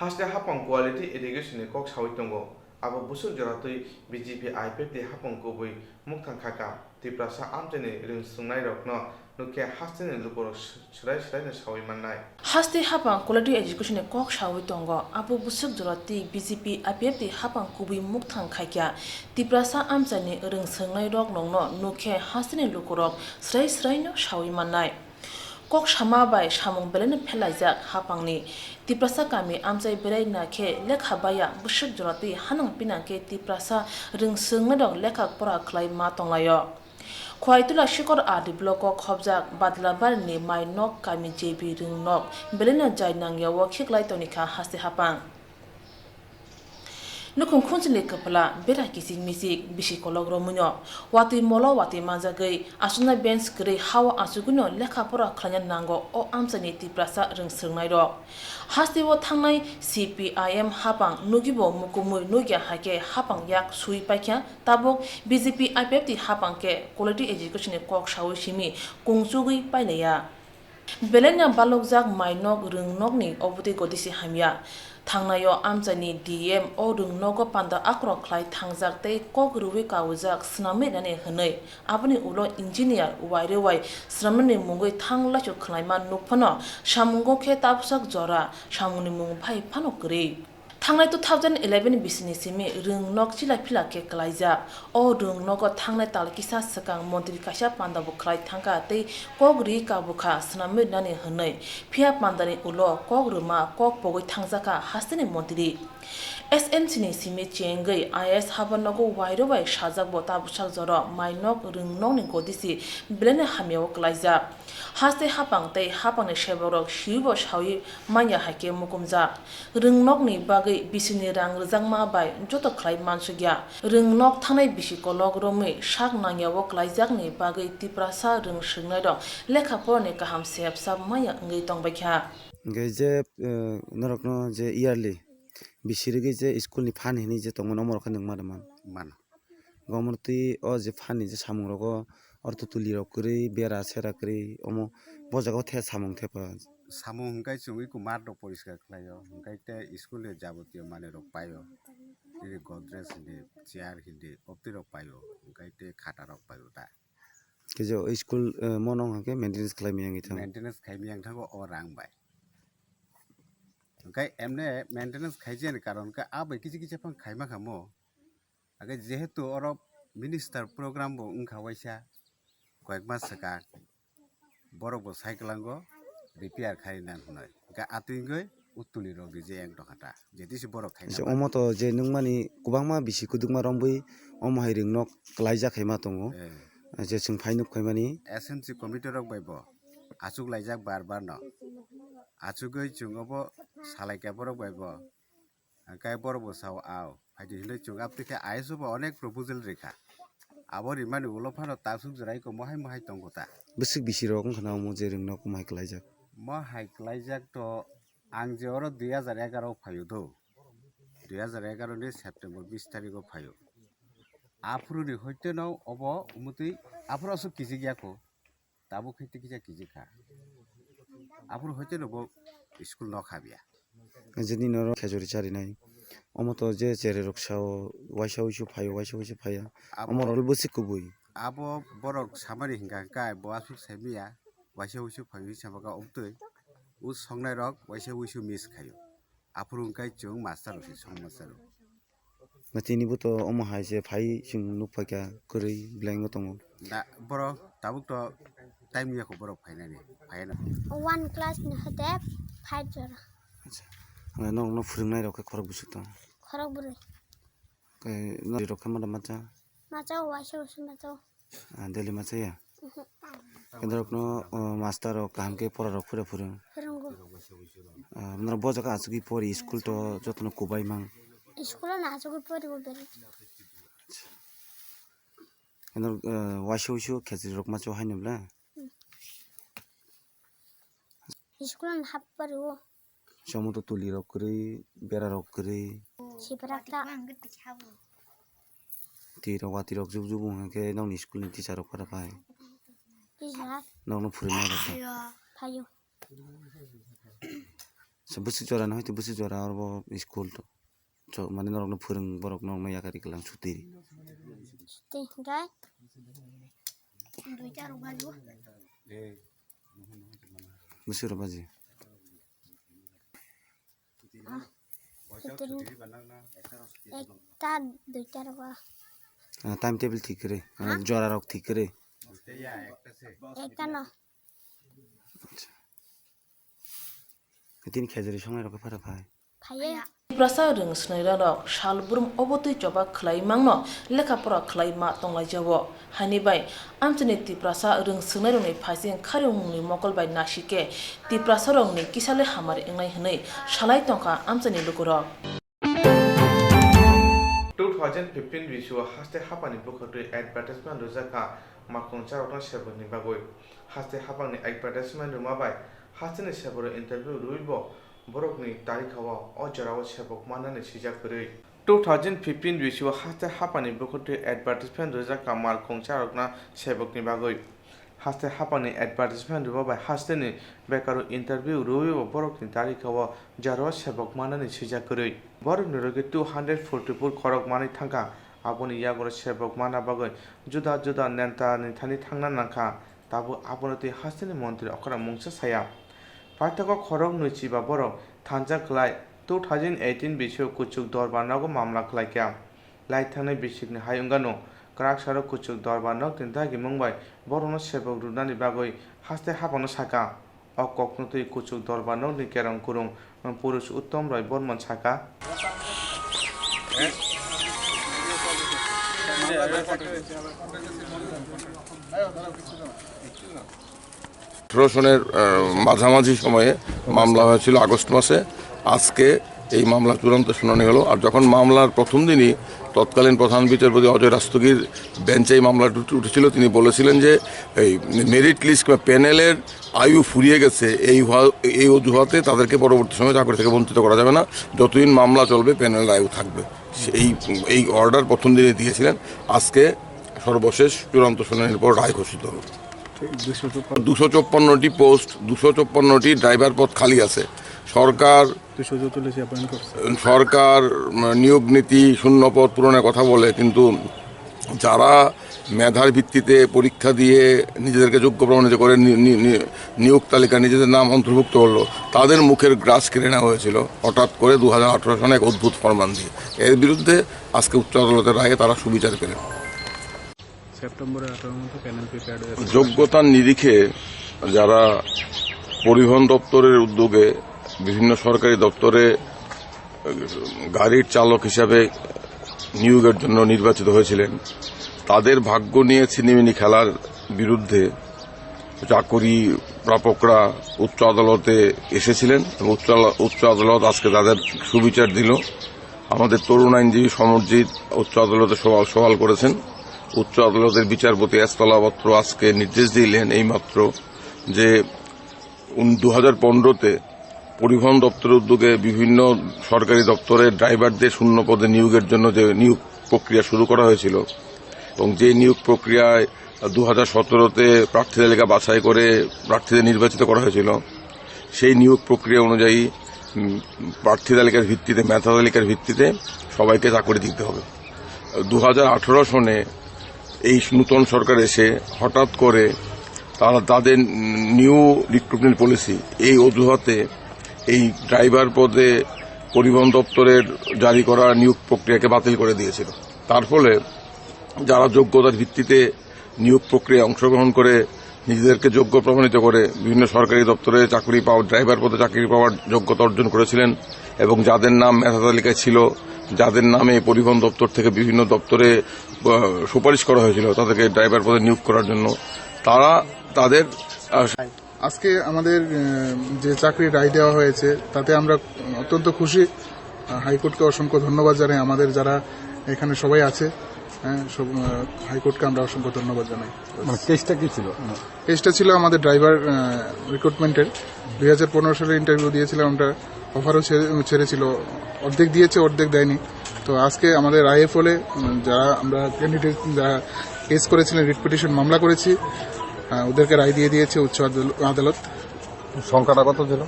Haste hapang quality education ni kok sawi tongo. Abo bwswk jora twi B J P I P F T hapang kubui mukthang kha ka. Tiprasa amchaini rwng swngnairokno nukhe hasteni lukurok swrai swraino sawi mannai. Haste hapang quality education ni kok sawi tongo. Abo bwswk jora twi B J P I P F T hapang kubui mukthang kha kya. Tiprasa amchaini rwng swngnairok nokno nukhe hasteni lukurok swrai swraino sawi mannai. Kok sama bai samung belai no phelaijak hapangni. Tiprasa kami amchai berai na khe lekha baya bwswk jora twi hanang pinang khe Tiprasa rwng swngnairok lekha pora khlai ma tonglaio. Khwaitula Sikor R D block o khobjak Badlabari ni mai nok kami J B rwng nok belai no jai nang ya o khiklai toni kha haste hapang. Nukhung khunchini kwpla bera kichik michik bisi kolok romwino watwi molo watwi manjagwi aswknai bench kwrwi hao aswkgwino lekha pora khlaina nango o amchaini Tiprasa rwng swrwngnairok. Hasteo thangnai C P I M hapang nugibo mukumui nukya hai khe hapang yak sui paikha tabuk B J P I P F T hapang khe quality education ni kok saui simi kungchugwi pailaiya. Belai no balokjak mai nok rwng nokni obotwi godisi hamya. Thangnaio amchaini D M o rwng nogo panda akrok khlai thangjak tei kok rwui kaujak swnamwi rwnani hwnwi. Aboni ulo engineer wairwi wai swnamnani mungwi thang laichuk khwlaima nuk phano samungo khe tabuksak jora samungni mung bai phano kwrwi. Thangnai two thousand eleven bisini simi rwng nok chila phila khe kwlaijak. O rwng nogo thangnai tal kisa swkang montri kaisa panda bo khlai thangkha tei kok ri kabukha swnamwi rwnani hwnwi. Phiya pandani ulo kok rwma kok pogwi thangjakha hasteni montri. S M C ni simi chengwi I A S haba nogo wairwi bai sajak bo tabuksak jora mai nok rwng nokni godisi belai no hamya o kwlaijak. Haste hapang tei hapangni sebokrok siui bo saui manya hai khe mukumjak. Rwng nokni bagwi bisini rang rwjakma bai joto khlai mansukya. Rwng nok thanai bisi kolok romwi sak nangya o kwlaijakni bagwi Tiprasa rwng swrwngnairok lekha porani kaham sep sap manya wngwi tongbaikha. Hwnkhe je, eh, norokno je yearly bisi rwgwi je school ni phan hinwi je tongmani omorok khe nwng ma rwmani? Mano. Gomortwi o je phan ni je samung rogo ortho tuli rok kwrwi, bera sera kwrwi, omo bo jaga o the samung thepa. Samung hwnkhe chwng eko mat rok poriskar khlaio, hwnkhe tei school ni jabotiyo manwi rok paio, tei godrej hindi, chair hindi, opti rok paio, hwnkhe tei khata rok paio ta. Khe je o school, eh, mono hwnkhe maintenance khlai miyang thango. Maintenance khai miyang thango o rang bai. Hwnkhe emne maintenance khaijani karon khe a bai kisa kisa phang khaima khamo. Age jehetu oro minister program bo wngkha waisa, koyek mas swkang borok bo cycle ango repair khai nang hwnwi. Ga atwingwi utuli rok rije eng tongkha ta. Jeti se borok khai Acha, nang omo to je nungmani kwbangma bisi kwdwkma romwi omo hai ringnok kwlaijak hai ma tongo. Eh. Je chwng phai nuk phaimani. S M C committee rok bai bo achuk laijak bar bar no. Achugwi chwng obo salai khe borok bai bo. Hwnkhe borok bo sao, "Ao, phaidi," hinwi chwng. Aboni khe I S O bo onek proposal rikha. Abo rimani ulo phano taksuk jora iko mohai mohai tongo ta. Bwswk bisi rok wngkha na omo je ringnok mohai kwlaijak? Mohai kwlaijak to ang je oro dui hajar egaroh phaio do. Dui hajar egaroh ni September bis tarikh o phaio. Aphuru ni hoite no obo umutwi aphuru aswk kijik ya kho. Tabuk khe tikisa kijik kha. Aphuru hoite no bo school nok habya. Jeni norok khejori charinai. Omo to je cherai rok sao, waisa wuisu phaio, waisa wuisu phaiya. Abo Omo rok bwswk kubui. Abo borok samani hingka hingka bo aswk saimanya, waisa wuisu phaio hinwi sama kha omtwi. O songnai rok waisa wuisu miss khaio. Aphuru hwnkhe chwng master rok se song master rok. Na tini bo to omo hai se phai chwng nuk phaikha kwrwi blank o tongo. Da, borok tabuk to time ya kho borok phainani, phaina. One class ni hote five jora. Acha. Ang norokno phwrwngnai rok khe khorok bwswk tong? Khorok bwrwi. Khe norok khe mada macha? Macha o waisa wuisu macha o. Ah, Delhi ma chaya? Mhm. Khe norokno, oh, master rok kaham khe pora rok phura phuru. Phwrwngo. Ah, norok bo jaga achugwi pori school to jotono kubai mang. School o no achugwi pori o beri. Khe norok, eh, waisa wuisu khejri rok ma cho haino bla? Hmm. School o no hap pori o. Somo to tuli rok kwrwi, bera rok kwrwi. Siprak ta. Twi rok, watwi rok jubu jubu hwnkhe nokni school ni teacher rok para phai. Teacher. Nokno phwrwngna rok khe. Phaio. So bwswk jora no hoite bwswk jora oro bo school to. So mane norokno phwrwng borok nokno yakari kwlang suti ri. Suti hwnkhe. Bwswk rok baji. Ah, ekta, duita rogo. Ah, time table thik kwrwi. Ah, Ha? Jora rok thik kwrwi. Ekta no. Acha. Tini khejori songnai rok phara phai. Phaiya. Tiprasa rwng swnairok sal brum obotwi choba khwlai mangno lekha pora khwlai ma tonglaijao. Haini bai amchaini Tiprasa rwng swngnairokni phaising kharwngmungni mokol bai naisike Tiprasarokni kisale hamari wngnai hwnwi salai tongkha amchaini lukurok. Two thousand fifteen bisio haste hapani bwkhwtwi advertisement rwjakha makhungcharokno sebokni bagwi. Haste hapangni advertisement rwma bai hasteni seboro interview rwui bo borokni tarikha o o jorao sebok mannani sijak kwrwi. Two thousand fifteen bisio haste hapani bwkhwtwi advertisement rwjakha makhungcharokna sebokni bagwi. Haste hapangni advertisement rwma bai hasteni bekaro interview rwui bo borokni tarikha o jorao sebok mannani sijak kwrwi. Borokni loge two hundred forty four khorok manwi thangkha, aboni yagoro sebok manna bagwi juda juda neta ni thani thangna nangkha. Tabuk abono twi hasteni montri okra mungsa saya. Paithago khorok nwi chiba borok thansa khlai two thousand eighteen bisio kuchuk dorbar nogo mamla khlaikha. Lai thangnai bisikni hai wngano kwraksarok kuchuk dorbar nokni dagimung bai borokno sebok rwnani bagwi haste hapano sakha. O kokno twi kuchuk dorbar nokni kerong kurung Purush Uttom Roy Bormon sakha. আঠারো সনের, আহ, মাঝামাঝি সময়ে মামলা হয়েছিল আগস্ট মাসে। আজকে এই মামলা চূড়ান্ত শুনানি হলো। আর যখন মামলার প্রথম দিনই তৎকালীন প্রধান বিচারপতি অজয় রাস্তোগির বেঞ্চে এই মামলাটি উঠে-, উঠেছিল, তিনি বলেছিলেন যে এই মেরিট লিস্ট কিংবা প্যানেলের আয়ু ফুরিয়ে গেছে, এই হওয়া-, এই অজুহাতে তাদেরকে পরবর্তী সময়ে চাকরি থেকে বঞ্চিত করা যাবে না, যতদিন মামলা চলবে প্যানেলের আয়ু থাকবে। এই, এই অর্ডার প্রথম দিনে দিয়েছিলেন, আজকে সর্বশেষ চূড়ান্ত শুনানির পর রায় ঘোষিত হলো। দুশো চুয়ান্ন। দুশো চুয়ান্নটি পোস্ট, দুশো চুয়ান্নটি ড্রাইভার পদ খালি আছে। সরকার, দুশো চুয়াল্লিশ অ্যাপয়েন্ট করছে। সরকার, উম, নিয়োগ নীতি, শূন্য পদ পূরণের কথা বলে, কিন্তু যারা মেধার ভিত্তিতে পরীক্ষা দিয়ে নিজেদেরকে যোগ্য প্রমাণিত করে নি-, নি-, নি-, নিয়োগ তালিকা নিজেদের নাম অন্তর্ভুক্ত করলো, তাদের মুখের গ্রাস কেড়ে নেওয়া হয়েছিল হঠাৎ করে দু হাজার আঠারো সনে এক অদ্ভুত ফরমান দিয়ে। এর বিরুদ্ধে আজকে উচ্চ আদালতের রায়ে তারা সুবিচার পেলেন। সেপ্টেম্বরের আঠারোর মধ্যে প্যানেল প্রিপেয়ার্ড হয়ে যোগ্যতার নিরিখে যারা পরিবহন দপ্তরের উদ্যোগে বিভিন্ন সরকারি দপ্তরে গাড়ির চালক হিসাবে নিয়োগের জন্য নির্বাচিত হয়েছিলেন, তাদের ভাগ্য নিয়ে ছিনিমিনি খেলার বিরুদ্ধে চাকরি প্রাপকরা উচ্চ আদালতে এসেছিলেন এবং উচ্চ আলা-, উচ্চ আদালত আজকে তাদের সুবিচার দিল। আমাদের তরুণ আইনজীবী সমরজিৎ উচ্চ আদালতে সওয়াল, সওয়াল করেছেন। উচ্চ আদালতের বিচারপতি এস তলাপত্র আজকে নির্দেশ দিলেন এইমাত্র যে উন-, দু হাজার পনেরোতে পরিবহন দপ্তরের উদ্যোগে বিভিন্ন সরকারি দপ্তরে ড্রাইভারদের শূন্য পদে নিয়োগের জন্য যে নিয়োগ প্রক্রিয়া শুরু করা হয়েছিল এবং যে নিয়োগ প্রক্রিয়ায় দু হাজার সতেরোতে প্রার্থী তালিকা বাছাই করে প্রার্থীদের নির্বাচিত করা হয়েছিল, সেই নিয়োগ প্রক্রিয়া অনুযায়ী, উম, প্রার্থী তালিকার ভিত্তিতে, মেধা তালিকার ভিত্তিতে সবাইকে চাকরি দিতে হবে। দু হাজার আঠারো সনে এই নতুন সরকার এসে হঠাৎ করে তারা তাদের নিউ রিক্রুটমেন্ট পলিসি, এই অজুহাতে এই ড্রাইভার পদে পরিবহন দপ্তরের জারি করা নিয়োগ প্রক্রিয়াকে বাতিল করে দিয়েছিল। তার ফলে যারা যোগ্যতার ভিত্তিতে নিয়োগ প্রক্রিয়ায় অংশগ্রহণ করে নিজেদেরকে যোগ্য প্রমাণিত করে বিভিন্ন সরকারি দপ্তরে চাকরি পাওয়া, ড্রাইভার পদে চাকরি পাওয়ার যোগ্যতা অর্জন করেছিলেন এবং যাদের নাম মেধা তালিকায় ছিল, যাদের নামে পরিবহন দপ্তর থেকে বিভিন্ন দপ্তরে, আহ, সুপারিশ করা হয়েছিল তাদেরকে ড্রাইভার পদে নিয়োগ করার জন্য, তারা তাদের, আহ, আজকে আমাদের, আহ, যে চাকরি রায় দেওয়া হয়েছে, তাতে আমরা অত্যন্ত খুশি। আহ, হাইকোর্টকে অসংখ্য ধন্যবাদ জানাই, আমাদের যারা এখানে সবাই আছে, হ্যাঁ, সব, আহ, হাইকোর্টকে আমরা অসংখ্য ধন্যবাদ জানাই। মানে, কেসটা কি ছিল? কেসটা ছিল আমাদের ড্রাইভার, আহ, রিক্রুটমেন্টের। দুই হাজার পনেরো সালে ইন্টারভিউ দিয়েছিলাম আমরা, অফারও ছে-, ছেড়েছিল, অর্ধেক দিয়েছে, অর্ধেক দেয়নি। তো আজকে আমাদের রায়ের ফলে, উম, যারা আমরা ক্যান্ডিডেট, যারা কেস করেছিলেন, রিট পিটিশন মামলা করেছি, আহ, ওদেরকে রায় দিয়ে দিয়েছে উচ্চ আদাল-, আদালত। সংখ্যাটা কত ছিল?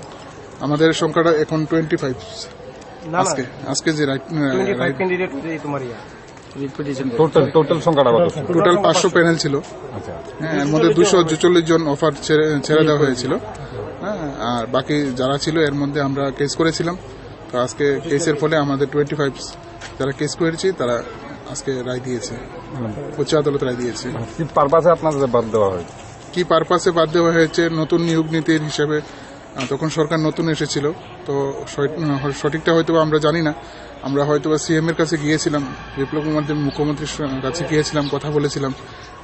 আমাদের সংখ্যাটা এখন টোয়েন্টি ফাইভ। না, না। আজকে, আজকে যে রাইট, আহ, টোয়েন্টি ফাইভ রাইট ক্যান্ডিডেট হয়েছে তোমার ইয়া। টোটাল, টোটাল সংখ্যাটা কত ছিল? টোটাল পাঁচশো প্যানেল ছিল। আচ্ছা। হ্যাঁ, এর মধ্যে দুশো চুয়াল্লিশ জন অফার ছেড়ে, ছেড়ে দেওয়া হয়েছিল। হ্যাঁ, আর বাকি যারা ছিল এর মধ্যে আমরা কেস করেছিলাম। তো আজকে কেসের ফলে আমাদের টোয়েন্টি ফাইভ যারা কেস করেছি তারা আজকে রায় দিয়েছে, উচ্চ আদালত রায় দিয়েছে। মানে, কি পারপাসে আপনাদের বাদ দেওয়া হয়েছে? কি পারপাসে বাদ দেওয়া হয়েছে? নতুন নিয়োগ নীতির হিসেবে, আহ, তখন সরকার নতুন এসেছিল, তো সঠিক, আহ, সঠিকটা হয়তো বা আমরা জানি না। আমরা হয়তো বা সিএম এর কাছে গিয়েছিলাম, বিপ্লব কুমার দেব মুখ্যমন্ত্রীর স-, কাছে গিয়েছিলাম, কথা বলেছিলাম,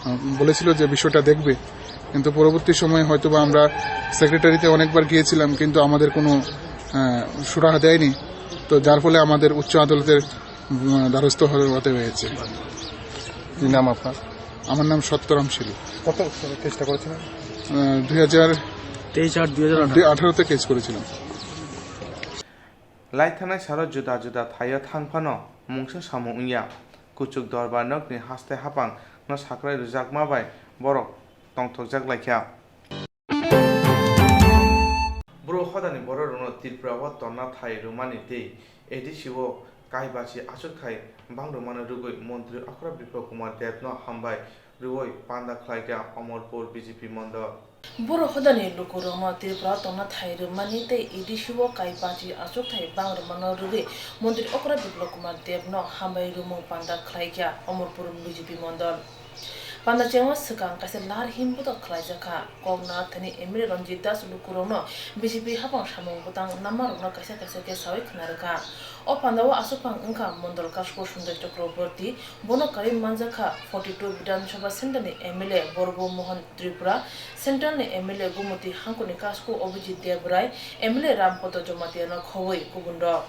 আহ, বলেছিল যে বিষয়টা দেখবে, কিন্তু পরবর্তী সময়ে হয়তো বা আমরা সেক্রেটারিতে অনেকবার গিয়েছিলাম, কিন্তু আমাদের কোনো, আহ, সুরাহা দেয়নি। তো যার ফলে আমাদের উচ্চ আদালতের, উম, দ্বারস্থ হতে হয়েছে। কি নাম আপনার? আমার নাম সত্যরাম শীল। কত সালে কেসটা করেছিলেন? আহ, দুই হাজার তেইশ আর দুই হাজার আঠারো। দুই আঠারোতে কেস করেছিলাম। Laithanai saro juda juda thaio thang phano mungsa samung wngya. Kuchuk dorbar nokni haste haphang no sakrai rwjakma bai borok tongthokjak laikha. Boro hodani bororokno Tripura o tonna thai rwmani tei A D C o kaibachi achukthai bang rwmani rwgwi Montri Okra Biplab Kumar Deb no hambai rwui panda khlaikha Omorpur B J P mondol. Boro hodani lukurokno Tripura tonna thai rwmani tei A D C o kaibachi achukthai bang rwmano rwgwi Montri Okra Biplab Kumar Deb no hambai rwmung panda khlaikha Omorpur B J P mondol. Panda chengma swkang kaisa lar himbotok khlaijakha. Kok narwkthani M L A Ranjit Das lukurokno B J P haphang samung bwtang namarokno kaisa kaisa khe saui khna rwkha. O pandao aswk phang wngkha Mondol Kasku Sanjay Chakraborty, bono karwi manjakha forty two Bidhan Sabha Centre ni M L A Borgo Mohan Tripura, Central ni M L A Gumoti Hangkoni Kasku Abhijit Debrai, M L A Rampada Jamatia no khobwi kubunrok.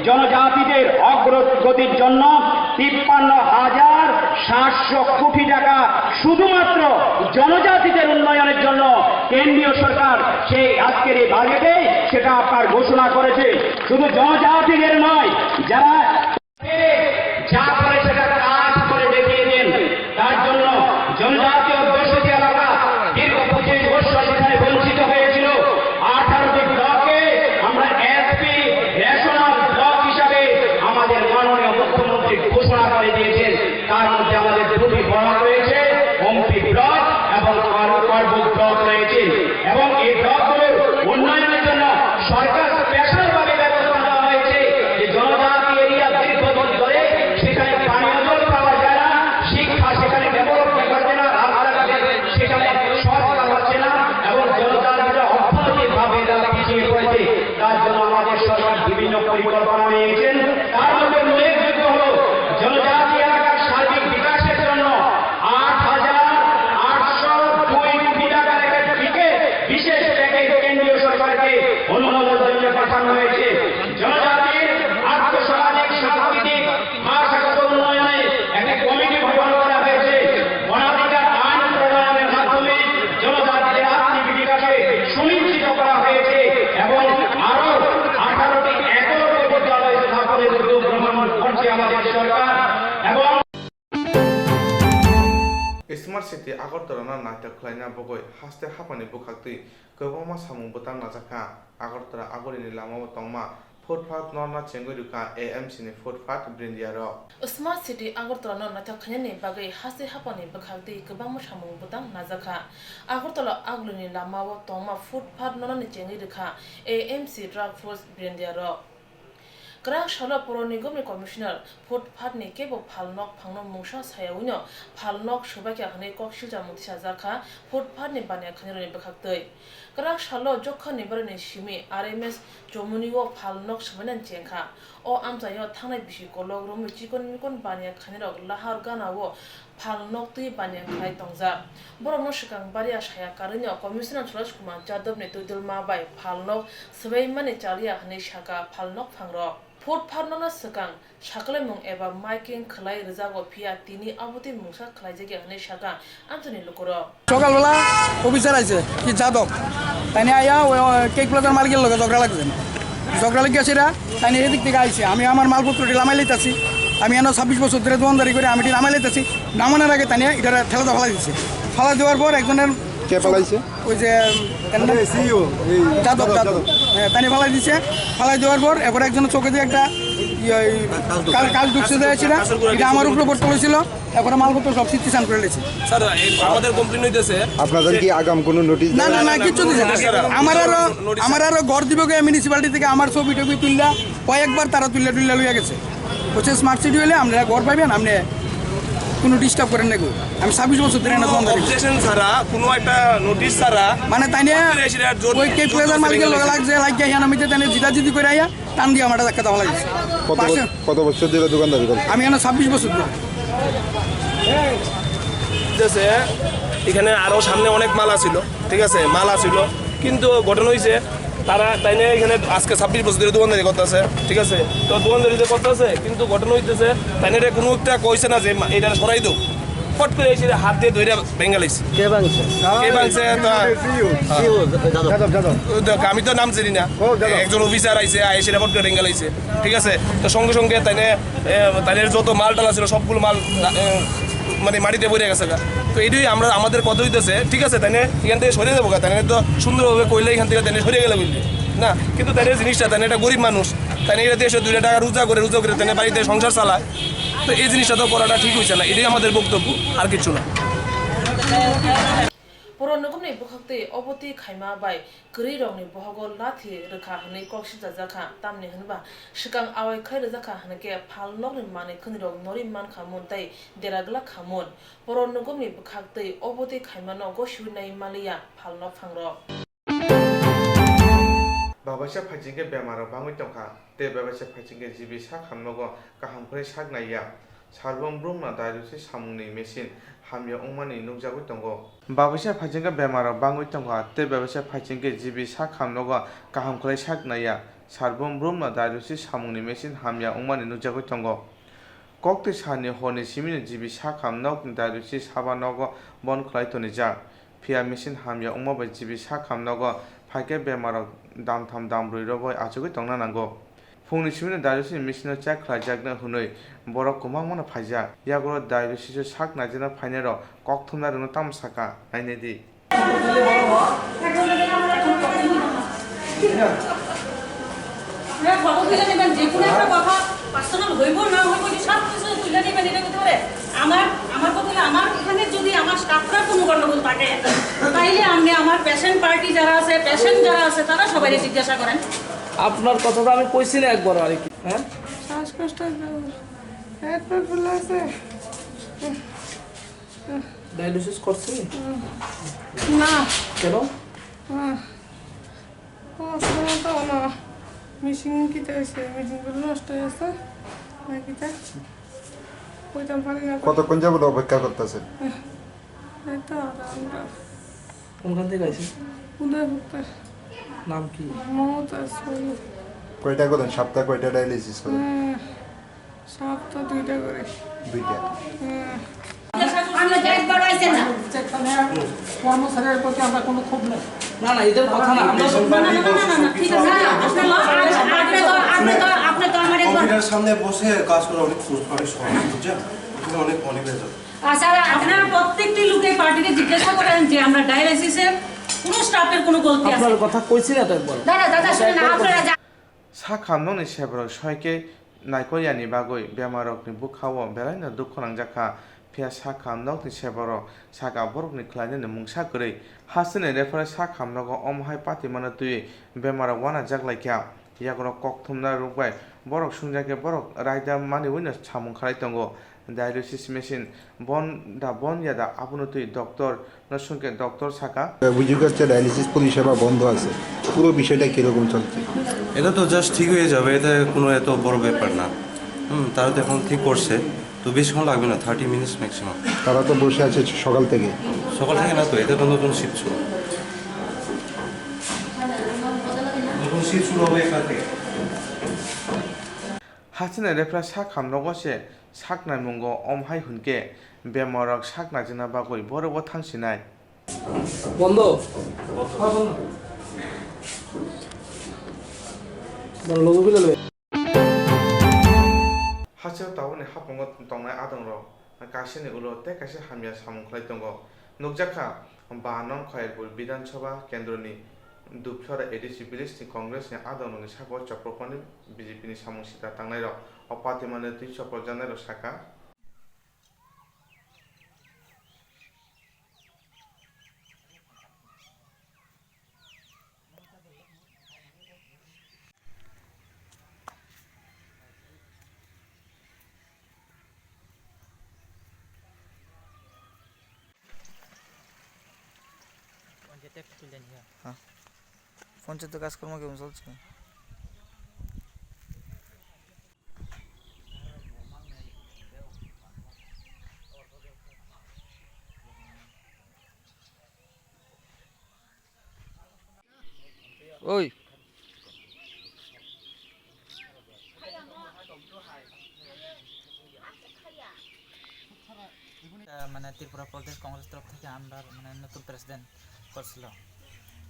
জনজাতিদের অগ্রগতির জন্য তিপ্পান্ন হাজার সাতশো কোটি টাকা শুধুমাত্র জনজাতিদের উন্নয়নের জন্য কেন্দ্রীয় সরকার সেই আজকের এই বাজেটে সেটা আপনার ঘোষণা করেছে। শুধু জনজাতিদের নয়, যারা যা করে সেটা কাজ করে দেখিয়ে দেন। তার জন্য জনজাতীয় অধ্যুষিত এলাকা দীর্ঘ পঁচিশ বছর সেখানে বঞ্চিত হয়েছিল। আঠারোটি ব্লকে আমরা এসপি রেশনাল ব্লক হিসাবে আমাদের মাননীয় মুখ্যমন্ত্রী ঘোষণা করে দিয়েছেন। তার মধ্যে আমাদের দুটি ব্লক রয়েছে, অম্পি ব্লক এবং পার-, পার্বত্য ব্লক রয়েছে। এবং এই ব্লকগুলোর উন্নয়নের জন্য সরকার স্পেশাল ভাবে ব্যবস্থা নেওয়া হয়েছে যে জনজাতি এরিয়া দীর্ঘদিন ধরে সেখানে বিভিন্ন পরিকল্পনা নিয়েছেন। তার মধ্যে উল্লেখযোগ্য হল জনজাতি এলাকার সার্বিক বিকাশের জন্য আট হাজার আটশো দুই কোটি টাকার একটা বিকে-, বিশেষ প্যাকেজ কেন্দ্রীয় সরকারকে অনুমোদন জন্য পাঠানো হয়েছে। জনজাতির আর্থ সামাজিক সাংস্কৃতিক ভাষাগত উন্নয়নে একটি কমিটি গঠন করা হয়েছে। বনাধিকার আইন প্রণয়নের মাধ্যমে জনজাতিদের আর্থিক বিকাশে সুনিশ্চিত করা হয়েছে এবং আরো আঠারোটি একলব্য বিদ্যালয় স্থাপনের উদ্যোগ গ্রহণ করছে আমাদের সরকার এবং Smart City Agartala no naithok khlaina bagwi haste haphangni bwkhaktwi kwbangma samung bwtang najakha. Agartala Agulini lamao tongma footpath norna chengwi rwkha A M C ni footpath brindiarok. Smart City Agartala no naithok khlainani bagwi haste haphangni bwkhaktwi kwbangma samung bwtang najakha. Agartala Agulini lamao tongma footpath nornani chengwi rwkha A M C truck force brindiarok. Kwrak salo Puro Nigomni Commissioner footpathni kebo phalnok phangno mungsa sayaui no phalnok swbaikha hwnwi kok silchar mung tisajakha footpathni baniya khainirokni bwkhaktwi. Kwrak salo Jokha ni barani simi R M S Chomoni o phalnok swbainani chengkha. O amchaio thangnai bisi kolok romwi chikon mikon baniya khainirok lahar gana o phalnok twi baniya khlai tongjak. Borokno swkang bariya saya karwino Commissioner Suraj Kumar Jadabni twidulma bai phalnok swbaimani chaliya hwnwi sakha phalnok phangrok. Footpath no swkang saklaimung eba marking khlai rwjago, phiya tini abotwi mungsa khlaijakya hwnwi sakha amchaini lukurok. সকালবেলা অফিসার আইছে, কি যাদব, তাইনে আইয়া ওই, ওই কেক প্লাজার মালিকের লগে ঝগড়া লাগছে। ঝগড়া লাগিয়া সেটা তাইনে এদিক থেকে আইছে। আমি আমার মালপত্রটি লামাই লইতাছি। আমি এনে ছাব্বিশ বছর ধরে দোকানদারি করি, আমি এটি লামাই লইতাছি। নামানোর আগে তাইনে এটা ঠেলা ফালাই দিছে। ফালাই দেওয়ার পর একজনের কে ফালাইছে? ওই যে, উম, তার নাম? আরে, সিইও, এই যাদব, যাদব, যাদব। যাদব। হ্যাঁ, তাইনে ফালাই দিছে। ফালাই দেওয়ার পর এরপরে একজনের চোখে দিয়ে একটা, ইয়ে, ওই কাল, কাল ঢুকছে যে সেটা, এটা আমার উপরে পড়তে হয়েছিল। এরপরে মালপত্র সব সিটিসান করে নিয়েছে। স্যার, এই আমাদের কমপ্লেন হইতেছে আপনাদের যে কি আগাম কোনো নোটিশ না, দেওয়া না, না, হয়েছে? কিচ্ছু দিছে না। স্যার, আমার আরো, নোটিশ আমার আরো ঘর দিব গিয়ে মিউনিসিপ্যালিটি থেকে আমার ছবি টবি তুললা, কয়েকবার তারা তুললে টুললে লইয়া গেছে। বলছে, "স্মার্ট সিটি হইলে আমরা ঘর পাইবেন, আপনি কোনো ডিস্টার্ব করেন না গো।" আমি ছাব্বিশ বছর ধরে এনে কোনো দোকান ধরি। অবজেকশন ছাড়া, কোনো একটা নোটিশ ছাড়া মানে তাই নিয়ে আপনারা এসে আর জোর, ওই কে জোর প্লেজার করে মালিকের লগে নিয়ে লাগছে, লাগিয়া হিয়ানো মিতে তাই নিয়ে জিদাজিদি করে আইয়া টান দিয়ে আমার ধাক্কা দেওয়া লাগছে। কত বছ-, পাশে কত বছর ধরে দোকানদারি করছেন? আমি এখানে ছাব্বিশ বছর ধরে। যে এখানে আরো সামনে অনেক মাল আছিল, ঠিক আছে, মাল আছিল, কিন্তু ঘটনা হইছে তারা তাইনে এখানে আজকে ছাব্বিশ বছর ধরে দোকানদারি করতেছে, ঠিক আছে, তো দোকানদারি যে করতেছে, কিন্তু ঘটনা হইতেছে তাইনে এটা কোনো একটা কইছে না যে মা-, এটা সরাই দাও, ফট করে এসে হাত দিয়ে ধরে ভেঙে লাইছে। কে ভাঙছে? কে ভাঙছে? তা সিইও, যাদব। যাদব, যাদব। ওই দেখ, আমি তো নাম চিনি না। ও, যাদব। একজন অফিসার আইছে, আইসে ফট করে ভেঙে লাইছে। ঠিক আছে? তো সঙ্গে সঙ্গে তাইনে, এ, তাইনের যত মাল টাল আছিল, সবগুলো মাল, এ, মানে মাটিতে পড়ে গেছে গা। তো এটাই আমরা, আমাদের কথা হইতেছে, ঠিক আছে, তাইনে এখান থেকে সরে যাবো গা, তাইনে তো সুন্দরভাবে কইলে এখান থেকে তাইনে সরে গেলে বললি। না, কিন্তু তাইনের জিনিসটা, তাইনে একটা গরিব মানুষ, তাইনে এটা দেশে দুইটা টাকা রোজা করে, রোজা করে তাইনে বাড়িতে সংসার চালায়। তো এই জিনিসটা তো করাটা ঠিক হইছে না, এটাই আমাদের বক্তব্য, আর কিছু না। Puro Nigomni bwkhaktwi obotwi khaima bai kwrwirokni bohogo lathi rwkha hwnwi kok silchajakha, tamni hwnba swkang awai khlai rwjakha hwnkhe phalnokni manwi khwnirok norwi mankha mun tei dera glak kha mun. Puro Nigomni bwkhaktwi obotwi khaimano gosiwi nai manliya phalnok phangrok. Babaisa phaisingkhe bemarrok bangwi tongkha, tei babaisa phaisingkhe G B sak hamnogo kaham khlai sak naiya. Sarbon Brumno dialysis samungni machine hamya wngmani nukjagwi tongo. Babaisa phaisingkhe bemarrok bangwi tongkha, tei babaisa phaisingkhe G B sak hamnogo kaham khlai sak naiya. Sarbon Brumno dialysis samungni machine hamya wngmani nukjagwi tongo. Koktwi salni horni simino G B sak hamnokni dialysis haba nogo bon khlai tonijak. Phiya machine hamya wngma bai G B sak hamnogo phaikhe bemarrok damtham dambrwi rogwi achugwi tongna nango. Phungni simino dialysis machine-o check khlaijakno hwnwi borok kwbangmano phaijak. Yagulo dialysis-o sak naijakna phainairok kokthumnairokno tamo sakha, nainai di. আপনারা খবর তুলে নেবেন, যে কোনো একটা কথা পার্সোনাল হইব না হইব, যে সব কিছু তুলে নেবেন, এটা করতে পারে। আমার, আমার কথা হলো, আমার এখানে যদি আমার স্টাফরা কোনো গন্ডগোল থাকে, তাইলে আপনি আমার পেশেন্ট পার্টি যারা আছে, পেশেন্ট যারা আছে, তারা সবাই জিজ্ঞাসা করেন। আপনার কথা তো আমি কইছি না একবার, আর কি, হ্যাঁ? শ্বাসকষ্ট, পেট ফুলে আছে। ডায়ালিসিস করছে? না। কেন? হুম। ও, শুনে তো না। মেশিন কিতা হইছে? মেশিন গুলো নষ্ট হয়ে গেছে। না কিতা? কইতাম পারি না। কতক্ষণ যাবত অপেক্ষা করতেছেন? এই তো আধা ঘন্টা। কোনখান থেকে আইছেন? উদয়পুর। নাম কি? মমতা সোনি। কয়টা করেন? সপ্তাহে কয়টা ডায়ালিসিস করেন? হ্যাঁ, সপ্তাহ দুইটা করে। দুইটা। হ্যাঁ। আমরা যাই বড় হইছে না। কর্মচারীর প্রতি আমরা কোনো ক্ষোভ নেই। না, না, এদের কথা না, আমরা না, না, না, না, না, না, ঠিক আছে। আপনি তো, আপনি তো, আপনি তো আমার একবার কম্পিউটার সামনে বসে কাজ করা অনেক সুস্থ, অনেক সহজ, বুঝছেন? এখানে অনেক অনিবেদন। আচ্ছা, আপনারা প্রত্যেকটি লোকে পার্টিকে জিজ্ঞাসা করেন যে আমরা ডায়ালিসিসের কোনো স্টাফের কোনো গলতি আছে? আপনার কথা কইছি না তো একবার? দাদা, দাদা, শুনুন, আপনারা যা- Sak hamnokni sebrok soi khe naikol yani bagwi bemarrokni bwkha-o belaino dukhu nangjak kha, phiya sak hamnokni sebrok saka borokni khlainani mungsa kwrwi. Hasteni rephar sak hamnogo omo hai patimano twiwi bemarrok uanajak lai kha. Yakrok kokthumna rwkbai borok swngjak khe borok raida maniwino samung khlai tongo. Dialysis machine bon da bon ya da abono twi doctor no swngkhe doctor saka. অভিযোগ আসছে ডায়ালিসিস পরিষেবা বন্ধ আছে, পুরো বিষয়টা কিরকম চলছে? এটা তো জাস্ট ঠিক হয়ে যাবে, এটা কোনো এত বড় ব্যাপার না। হুম, তারা তো এখন ঠিক করছে, তো বেশিক্ষণ লাগবে না, থার্টি মিনিটস ম্যাক্সিমাম। তারা তো বসে আছে সকাল থেকে। সকাল থেকে না তো, এটা তো নতুন শিফট শুরু। নতুন শিফট শুরু হবে এখান থেকে। Hasteni rephra sak hamnogo se saknai mungo, omo hai hwn khe bemarrok saknai jana bagwi borokbo thang sinai. বন্ধ। বন্ধ। বন্ধ, logo খুলে নেবে। Hasteo tabukni haphango tongnai adongrok kaisani ulo tei kaisa hamya samung khlai tongo. Nukjak kha, ba Nongkhairpur Bidhan Sabha kendroni Dupsara A D C village ni Congress ni adongrokni sakao chopropani B J P ni samung sita tangnairok o patimani twi chopropjanairok saka. পঞ্চায়েতের কাজকর্ম কেমন চলছে? ওই। আহ, মানে ত্রিপুরা প্রদেশ কংগ্রেস তরফ থেকে আমরা মানে নতুন প্রেসিডেন্ট করছিল।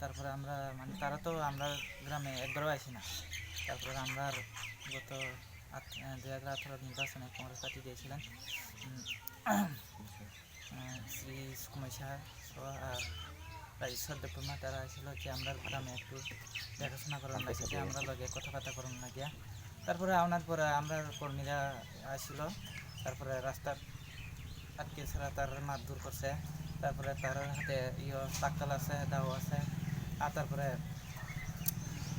তারপরে আমরা মানে তারা তো আমরা গ্রামে একবারও আসে না। তারপরে আমরা গত আট-, আহ, দুই হাজার আঠারো নির্বাচনে কংগ্রেস পার্টি দিয়েছিলেন। উম, আহ, শ্রী সুকুমার সাহা সহ আর রাজেশ্বর দেববর্মা তারা আসছিল যে আমরা গ্রামে একটু দেখাশোনা করার লাগে, যে আমরা লগে কথাবার্তা করার লাগে। তারপরে আনার পরে আমরা কর্মীরা আসছিল, তারপরে রাস্তা আটকে ছাড়া তার মারধর করছে, তারপরে তার হাতে ইয়ে চাক্কাল আছে, দাও আছে, আর তারপরে,